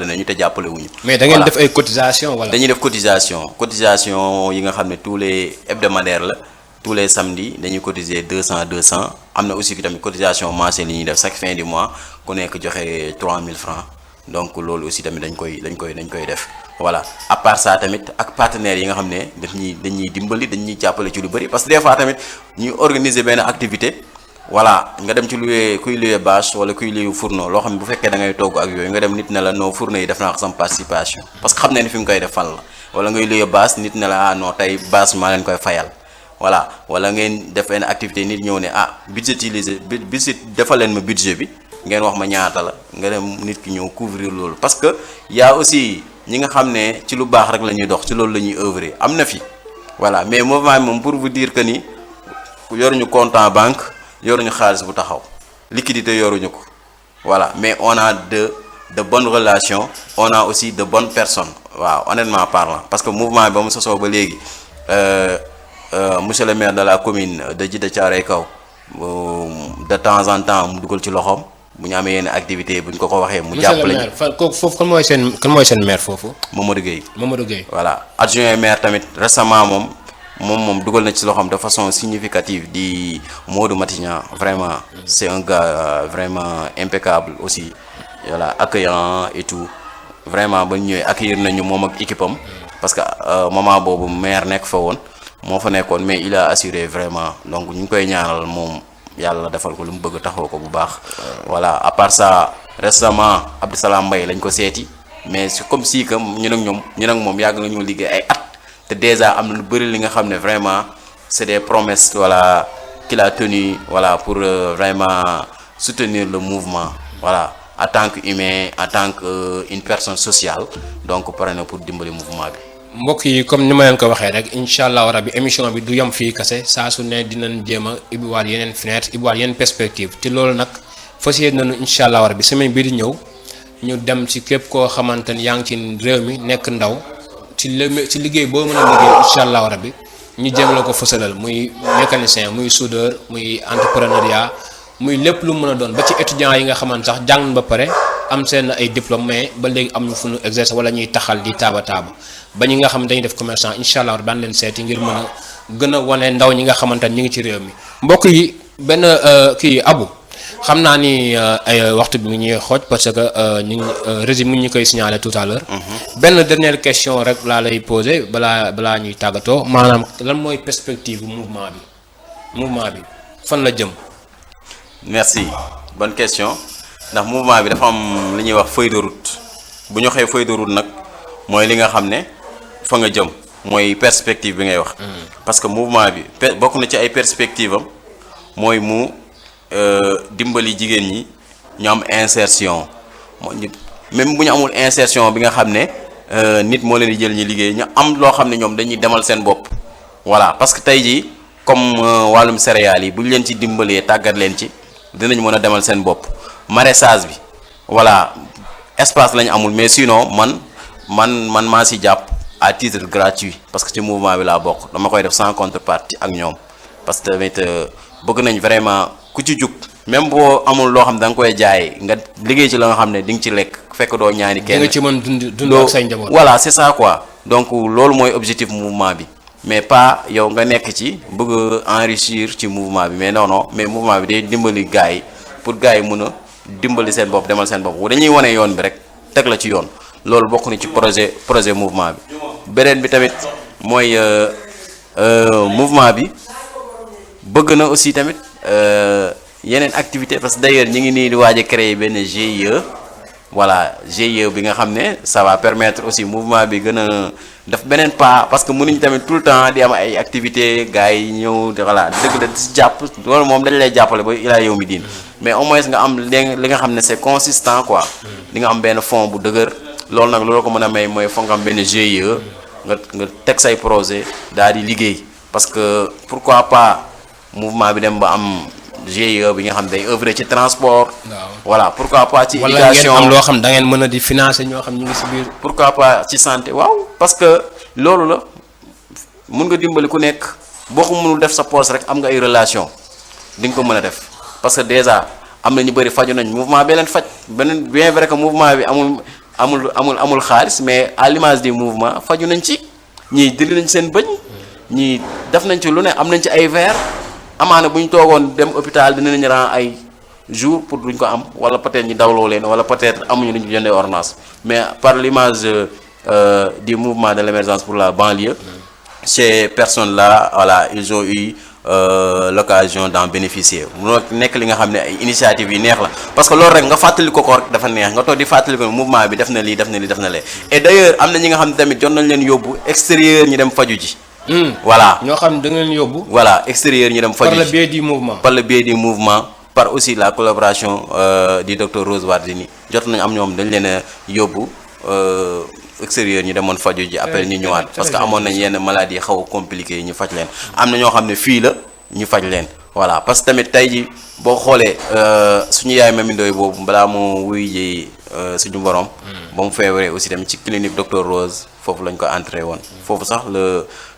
nañu te jàppale wuñu. mais da ngeen def ay cotisation wala. dañuy def cotisation yi nga xam ne tous les hebdomadaires la tous les samedis dañuy cotiser 200 am na aussi tamit cotisation mensuelle yi ñuy def chaque fin du mois ku nekk joxe 3000 francs donc loolu aussi tamit dañ koy def voilà à part ça tamit ak partenaires yi nga xam ne dañuy dimbali dañuy jàppale ci lu bëri parce que des fois tamit ñuy organiser benn activité. voilà nga dem ci kuy louer bâche wala kuy louer fourneau loo xam ne bu fekkee da ngay togg ak yooyu nga dem nit ne la non fourneau yi def naa ko sama participation parce que xam ne ni fi nga koy def fan la wala ngay louer bâche nit ne la non tey bâche maa leen koy fayal voilà wala ngeen def benn activité nit ñëw ne budget defal leen ma budget bi ngeen wax ma ñaata la nga dem nit ki ñëw couvrir loolu parce que y a aussi ñi nga xam ne ci lu baax rek la ñuy dox ci loolu la ñuy œuvrer am na fi voilà mais mouvement moom pour vous dire que ni yoruñu compte en banque yoruñu xaalis bu taxaw liquidité yoruñu ko voilà mais on a de bonnes relations on a aussi de bonnes personnes waaw honnêtement parlant parce que mouvement bi ba mu sosoo ba léegi monsieur le maire de la commune de Djiddah Thiaroye Kaw de temps en temps mu dugal ci loxoom bu ñu amee yenn activité bu ñu ko waxee mu jàppale ñu. foofu kan mooy seen maire foofu. Mamadou Gueye voilà adjoint maire tamit récemment moom dugal na ci loxoom de façon significative di Modou Matignan vraiment c'est un gars vraiment impeccable aussi voilà accueillant et tout vraiment ba ñu ñëwee accueillir nañu moom ak équipe am parce que moment boobu maire nekk fa woon moo fa nekkoon mais il a assuré vraiment donc ñu ngi koy ñaanal moom yàlla defal ko lu mu bëgg taxaw ko bu baax. voilà à part ça récemment Abdou Salam Mbaye lañ ko seeti mais c'est comme si que ñun ak moom yàgg nañoo liggéey ay at. te déjà am na lu bëri li nga xam ne vraiment c'est des promesses voilà qu'il a tenu voilà pour vraiment soutenir le mouvement voilà en tant qu'humain en tant que une personne sociale donc pare na pour dimbali mouvement bi. mbokk yi comme ni ma leen ko waxee rek incha allah rabi émission bi du yem fii kase saa su ne dinañ jéem a ibbiwaat yeneen fenêtre ibbiwaat yeneen perspective te loolu nag fas yéene nañu incha allah rabi semaine bii di ñëw ñu dem ci képp koo xamante ni yaa ngi ci réew mi nekk ndaw. ci liggéey boo mën a liggéey incha allahu rabbi ñu jéem la ko fësalal muy mécanicien muy soudeur muy entrepreneuriat muy lépp lu mën a doon ba ci étudiants yi nga xamante sax jàng ba pare am seen ay diplôme mais ba léegi am ñu fu ñu exercer wala ñuy taxal di taaba ba ñi nga xam dañuy def commerçant incha allah daan leen seeti ngir mën a gën a wane ndaw ñi nga xamante ne ñu ngi ci réew mi mbokk yi benn kii Abou xam naa ni waxtu bi mu ñuy xooj parce que ñu ngi régime mu ñu koy signaler tout à l'heure benn dernière question rek laa lay poser balaa ñuy tàggatoo maanaam lan mooy perspective mouvement bi fan la jëm. merci bonne question ndax mouvement bi dafa am li ñuy wax feuille de route bu ñu waxee feuille de route nag mooy li nga xam ne fa nga jëm mooy perspective bi ngay wax. parce que mouvement bi bokk na ci ay perspective am mooy mu. dimbali jigéen ñi ñu am insertion même bu ñu amul insertion bi nga xam ne nit moo leen di jël ñi liggéey ñu am loo xam ne ñoom dañuy demal seen bopp voilà parce que tey jii comme wàllum céréales yi bu ñu leen ci dimbalee tàggat leen ci dinañ mën a demal seen bopp maraîchage bi voilà espace lañu amul mais sinon man maa si jàpp à titre gratuit parce que ci mouvement bi laa bokk dama koy def sans contrepartie ak ñoom parce que tamit bëgg nañ vraiment ku ci jug même boo amul loo xam ne da nga koy jaay nga liggéey ci la nga xam ne di nga ci lekk fekk doo ñaani kenn. di nga ci mën dund ak say njaboot. voilà c'est ça quoi donc loolu mooy objectif mouvement bi mais pas yow nga nekk ci bëgg enrichir ci mouvement bi mais non mais mouvement bi day dimbali gars yi pour gars yi mën a dimbali seen bopp demal seen bopp dañuy wane yoon bi rek teg la ci yoon loolu bokk na ci projet mouvement bi beneen bi tamit mooy mouvement bi bëgg na aussi tamit yeneen activité parce que d'ailleurs ñu ngi nii di waaj a créer benn GIE voilà GIE bi nga xam ne ça va permettre aussi mouvement bi gën a def beneen pas parce que mënuñ tamit tout le temps di am ay activités gars yi ñëw voilà dëgg la si jàpp loolu moom dañ lay jàppale ba ilaa yow mi diin mais au moins nga am li nga xam ne c'est consistant quoi di nga am benn fond bu dëgër loolu nag loolu ko mën a may mooy foog nga am benn GIE nga teg say projet daal di liggéey parce que pourquoi pas mouvement bi dem ba am GIE bi nga xam day œuvrer ci transport. voilà pourquoi pas ci éducation wala ngeen am loo xam da ngeen mën a di financer ñoo xam ñu ngi si biir. pourquoi pas ci santé waaw parce que loolu la mun nga dimbali ku nekk boo ko mënul def sa poche rek am nga ay relation di nga ko mën a def parce que déjà am na ñu bëri faju nañ mouvement bi leen faj beneen bien vrai que mouvement bi amul xaalis mais à l'image du mouvement faju nañ ci ñii dindi nañ seen bëñ ñii def nañ ci lu ne am nañ ci ay verre amaana bu ñu toogoon dem hôpital dinañ ran ay jour pour duñ ko am wala peut-être ñu dawloo leen wala peut-être amuñu lu ñu jëndee ordonnance mais par l'image du mouvement de l'émergence pour la banlieue ces personnes-là voilà ils ont eu l'occasion d'en bénéficier mu nekk li nga xam ne ay initiative yi neex la parce que loolu rek nga fàttali ko rek dafa neex nga toog di fàttali ko mouvement bi def na lii def na lii def na lee et d'ailleurs am na ñi nga xam ne tamit jot nañ leen yóbbu extérieur ñu dem faju ji voilà ñoo xam ne da nga leen yóbbu voilà extérieur ñu dem faju ji par le biais du mouvement par le biais du mouvement par aussi la collaboration du docteur Rose Wardini jot nañ am ñoom dañ leen a yóbbu extérieur ñu demoon faju ji après ñu ñëwaat parce que amoon nañ yenn maladies xaw a compliqué ñu faj leen am na ñoo xam ne fii la ñu faj leen voilà parce que tamit tey ji boo xoolee suñu yaay Mami Ndoye boobu balaa moo wuy ji suñu borom ba mu feebaree aussi tamit ci clinique docteur Rose foofu lañ ko entré woon foofu sax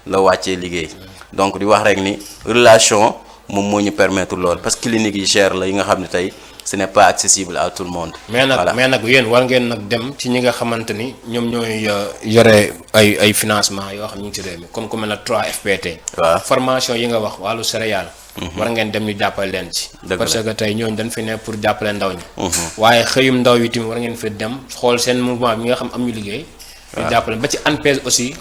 la wàccee liggéey donc di wax rek ni relation moom moo ñu permettre lool parce que clinique yi cher la yi nga xam ne tey ce n'est pas accessible à tout le monde. mais nag yéen war ngeen nag dem ci ñi nga xamante ni ñoom ñooy yore ay financement yoo xam ñu ngi ci réew mi comme ku mel ne 3FPT. waaw formation yi nga wax wàllu céréale. war ngeen dem ñu jàppale leen ci. parce que tey ñooñu dañ fi ne pour jàppale ndaw ñi. waaye xëyum ndaw yi tamit war ngeen fi dem xool seen mouvement bi nga xam am ñu liggéey. ñu jàppale ba ci ANPEJ aussi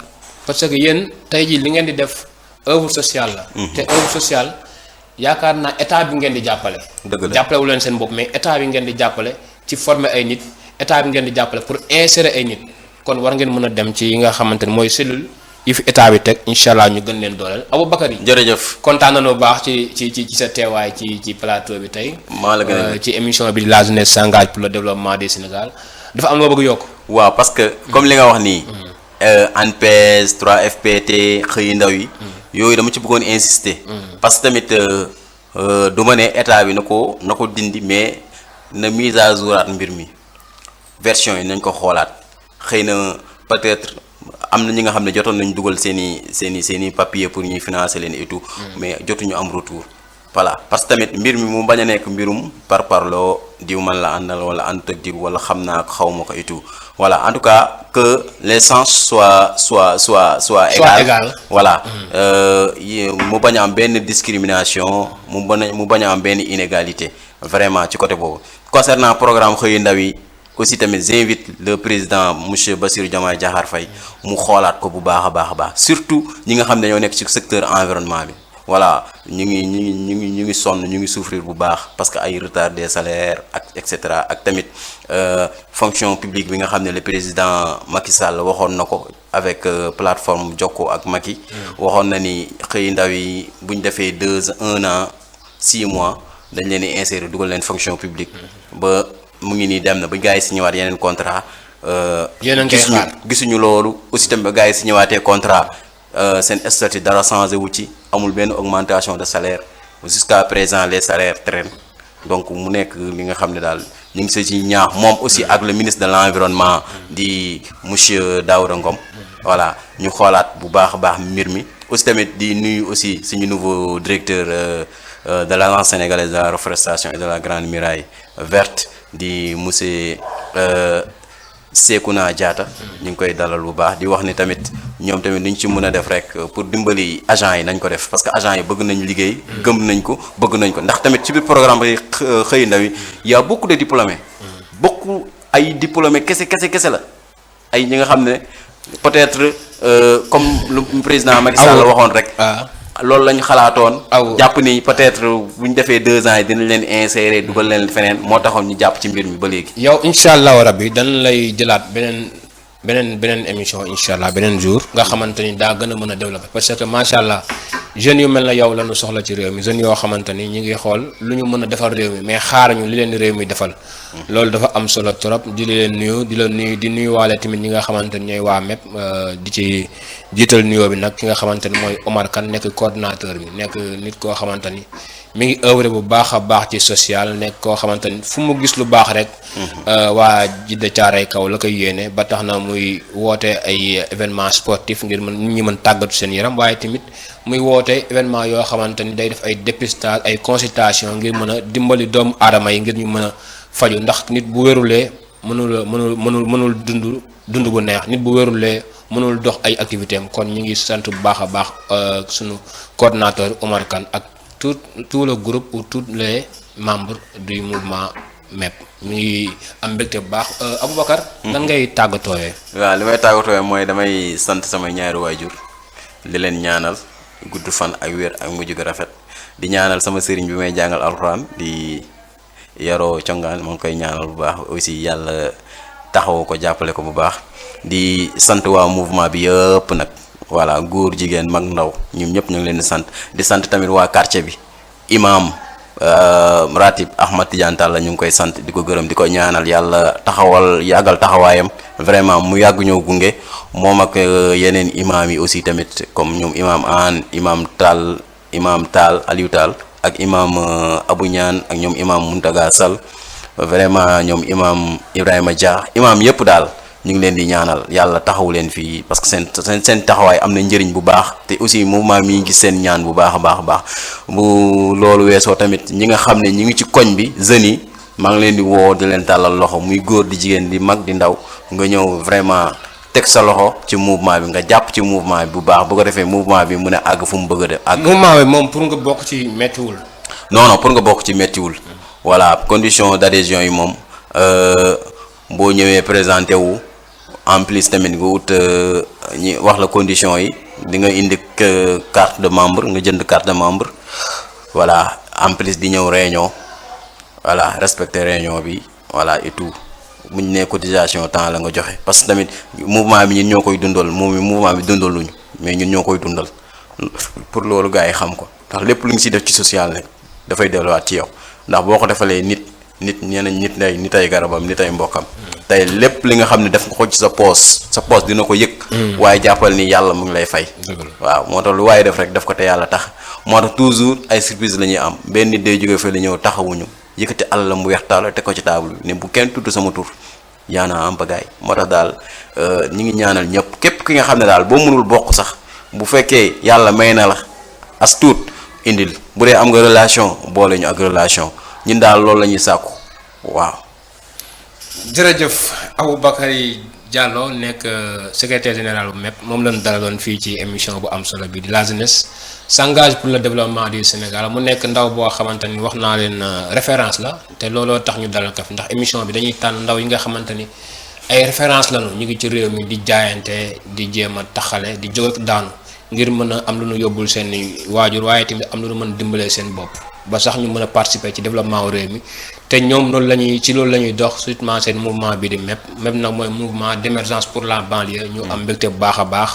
parce que yéen tey jii li ngeen di def œuvre sociale la. te œuvre sociale. yaakaar naa état bi ngeen di jàppale. dëgg la jàppale wu leen seen bopp mais état bi ngeen di jàppale ci former ay nit état bi ngeen di jàppale pour insérer ay nit kon war ngeen mën a dem ci yi nga xamante ne mooy cellule yi fi état bi teg incha allah ñu gën leen dooleel Aboubacry. jërëjëf kontaan nañu bu baax ci sa teewaay ci plateau bi tey. maa la gën a ci émission bi la jeunesse s'engage pour le développement du Sénégal dafa am loo bëgg yokk. waaw parce que comme li nga wax nii. ANPEJ 3FPT xëyi ndaw yi. yooyu dama ci bëggoon insister. parce que tamit du ma ne état bi na ko dindi mais na mise à jour mbir mi version yi nañ ko xoolaat xëy na peut-être am na ñi nga xam ne jotoon nañ dugal seen i papier pour ñuy financer leen et tout. mais jotuñu am retour. voilà parce que tamit mbir mi mu bañ a nekk mbirum parloo diw man la àndal wala ànd ak diw wala xam naa ko xaw ma ko et tout voilà en tout cas que les sens soient égal voilà mu bañ a am benn discrimination mu bañ a am benn inégalité vraiment ci côté boobu concernant programme xëyu ndaw yi aussi tamit j'invite le président monsieur Bassirou Diomaye Diakhar Faye mu xoolaat ko bu baax a baax surtout ñi nga xam ne ñoo nekk ci secteur environnement bi voilà ñu ngi sonn ñu ngi souffrir bu baax parce que ay retard des salaires ak et cetera ak tamit fonction publique bi nga xam ne le président Macky Sall waxoon na ko avec plateforme Jokko ak Macky waxoon na ni xëy ndaw yi bu ñu defee 1 an 6 mois dañ leen di insérer dugal leen fonction publique ba mu ngi nii dem na ba gars yi si ñëwaat yeneen contrat gisuñu loolu aussi tamit ba gars yi si ñëwaatee contrat seen statut dara changé wu ci amul benn augmentation de salaire jusqu'à présent les salaires traînent donc mu nekk li nga xam ne daal ñu ngi ci ñaax moom aussi ak le ministre de l'environnement di monsieur Daouda Ngom voilà ñu xoolaat bu baax a baax mbir mi aussi tamit di nuyu aussi suñu nouveau directeur de l'agence sénégalaise de la reforestation et de la grande muraille verte di monsieur Sekouna Diatta ñu ngi koy dalal bu baax di wax ni tamit ñoom tamit lu ñu ci mën a def rek pour dimbali agents yi nañ ko def parce que agents yi bëgg nañ liggéey gëm nañ ko bëgg nañ ko ndax tamit ci biir programme bi xëy ndaw yi y a beaucoup de diplômés beaucoup ay diplômés kese la ay ñi nga xam ne peut-être comme lu président Macky Sall waxoon rek. loolu lañu xalaatoon. jàpp ni peut-être bu ñu defee 2 ans yi dinañ leen insérer dugal leen feneen moo taxoon ñu jàpp ci mbir mi ba léegi. yow incha allahu rabbi dañ lay jëlaat beneen émission incha allah beneen jour nga xamante ni daa gën a mën a développer parce que macha allah jeunes yu mel na yow la ñu soxla ci réew mi jeunes yoo xamante ni ñu ngi xool lu ñu mën a defal réew mi mais xaaruñu li leen réew mi defal. loolu dafa am solo trop di leen nuyu di nuyuwaale tamit ñi nga xamante ni ñooy waa MEP di ci jiital nuyoo bi nag ki nga xamante ni mooy Omar Kane nekk coordinateur bi nekk nit koo xamante ni mi ngi œuvre bu baax a baax ci social nekk koo xamante ni fu mu gis lu baax rek. waa Jidda Caaray kaw la koy yéene ba tax na muy woote ay événement sportif ngir mën nit ñi mën tàggatu seen yaram waaye tamit muy woote événement yoo xamante ni day def ay dépistage ay consultation ngir mën a dimbali doomu aadama yi ngir ñu mën a faju ndax nit bu wérulee mënul dund bu neex nit bu wérulee mënul dox ay activité am kon ñu ngi sant bu baax a baax sunu coordinateur Omar Kane ak tout le groupe ou tous les membres du mouvement MEP ñu ngi am mbégte bu baax Aboubacar. lan ngay tàggatooyee. waaw li may tàggatooyee mooy damay sant samay ñaari waajur di leen ñaanal gudd fan ak wér ak mujj gu rafet di ñaanal sama sëriñ bi may jàngal alxuraan di yaroo congaan maa ngi koy ñaanal bu baax aussi yàlla taxawu ko jàppale ko bu baax di sant waa mouvement bi yëpp nag voilà góor jigéen mag ndaw ñoom ñëpp ñu ngi leen di sant tamit waa quartier bi imam Ratib Ahmad Tidiane Tall ñu ngi koy sant di ko gërëm di ko ñaanal yàlla yàggal taxawaayam vraiment mu yàgg ñëw gunge moom ak yeneen imam yi aussi tamit comme ñoom imam An imam Tall Aliou Tall ak imam Abou Ñaan ak ñoom imam Muntaga Sall vraiment ñoom imam Ibrahima Dia imam yëpp daal ñu ngi leen di ñaanal yàlla taxawu leen fii parce que seen taxawaay am na njëriñ bu baax te aussi mouvement mi ngi gis seen ñaan bu baax a baax bu loolu weesoo tamit ñi nga xam ne ñi ngi ci koñ bi jeunes yi maa ngi leen di woo di leen tàllal loxo muy góor di jigéen di mag di ndaw nga ñëw vraiment teg sa loxo ci mouvement bi nga jàpp ci mouvement bi bu baax bu ko defee mouvement bi mun a àgg fu mu bëgg a def àgg. mouvement bi moom pour nga bokk ci méttiwul. non pour nga bokk ci méttiwul. voilà condition d'adhésion yi moom boo ñëwee présenté wu. en plus tamit nga wut ñi wax la condition yi di nga indi carte de membre nga jënd carte de membre voilà en plus di ñëw réunion voilà respecter réunion bi voilà et tout bu ñu nee cotisation temps la nga joxe parce que tamit mouvement bi ñun ñoo koy dundal mouvement bi dundaluñu mais ñun ñoo koy dundal pour loolu gars yi xam ko ndax lépp lu ñu si def ci social rek dafay delluwaat ci yow ndax boo ko defalee nit ñeneen nit ay garabam nit ay mbokkam tey lépp li nga xam ne def nga ko ci sa poos dina ko yëg waaye jàppal ni yàlla mu ngi lay fay waaw moo tax lu waaye def rek def ko te yàlla tax moo tax toujours ay surprise la ñuy am benn nit day jógee fa la ñëw taxawuñu yëkkati àll mu weex taal te ko ci table bi ne bu kenn tudd sama tur yaana am bagaay moo tax daal ñi ngi ñaanal ñëpp képp ki nga xam ne daal boo mënul bokk sax bu fekkee yàlla may na la as tuut indil bu dee am nga relation boole ñu ak relation ñun daal loolu la ñuy sàkku waaw. jërëjëf Aboubacry Diallo nekk secrétaire général bu MEP moom lañu dalaloon fii ci émission bu am solo bi di la jeunesse s'engage pour le développement du Sénégal mu nekk ndaw boo xamante ni wax naa leen référence la te looloo tax ñu dalal ko fi ndax émission bi dañuy tànn ndaw yi nga xamante ni ay référence lañu ñu ngi ci réew mi di jaayante di jéem a taxale di jóg ak daanu ngir mën a am lu ñu yóbbul seen waajur waaye tamit am lu ñu mën a dimbalee seen bopp ba sax ñu mën a participer ci développement wu réew mi te ñoom loolu ci loolu la ñuy dox surtout seen mouvement bi di MEP nag mooy mouvement d'émergence pour la banlieue ñu am mbégte bu baax a baax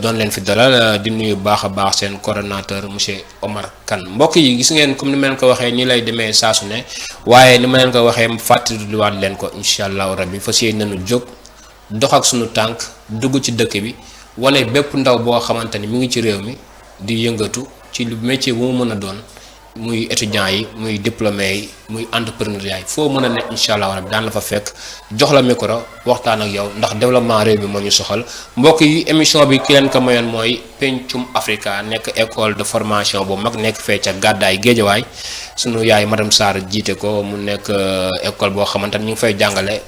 doon leen fi dalal di nuyu bu baax a baax seen coordonnateur monsieur Omar Kane mbokk yi gis ngeen comme ni ma leen ko waxee nii lay demee saa su ne waaye ni ma leen ko waxee fàttaliwaat leen ko incha allahu rabbi fas yéene nañu jóg dox ak suñu tànk dugg ci dëkk bi wane bépp ndaw boo xamante ni mi ngi ci réew mi di yëngatu ci lu métier bu mu mën a doon muy étudiants yi muy diplômés yi muy entrepreneurs yi foo mën a ne incha allah rabbi daan la fa fekk jox la micro waxtaan ak yow ndax développement réew bi moo ñu soxal mbokk yi émission bi ki leen ko mayoon mooy Pencum Africa nekk école de formation bu mag nekk fee ca Gàddaay Géejawaay sunu yaay madame Sarr jiite ko mu nekk école boo xamante ni ñu ngi fay jàngale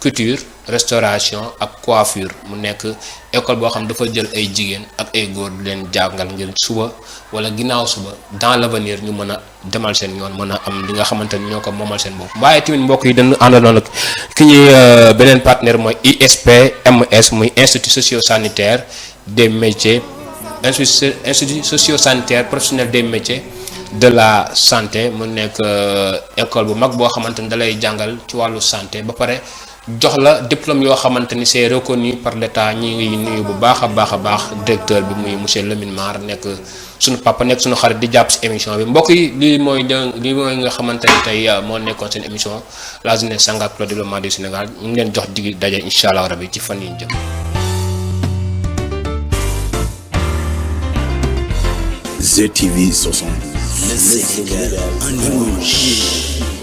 couture restauration ak coiffure mu nekk école boo xam dafa jël ay jigéen ak ay góor di leen jàngal ngir suba wala ginnaaw suba dans l'avenir ñu mën a demal seen yoon mën a am li nga xamante ni ñoo ko moomal seen bopp. waaye tamit mbokk yi dañu àndaloon ak ki ñuy beneen partenaire mooy ISP-MS muy institut socio-sanitaire des métiers institut socio-sanitaire professionnel des métiers de la santé mu nekk école bu mag boo xamante ni da lay jàngal ci wàllu santé ba pare jox la diplôme yoo xamante ni c'est reconnu par l'État. ñi ngi nuyu bu baax a baax directeur bi muy monsieur Lamine Mar nekk suñu papa nekk suñu xarit di jàpp ci émission bi mbokk yi lii mooy nga xamante ni tey moo nekkoon seen émission la jeunesse s'engage pour le développement du Sénégal ñu ngi leen jox digi daje incha allah rabi ci fan yi ñu jëm. ZTV 60. Le Sénégal en image.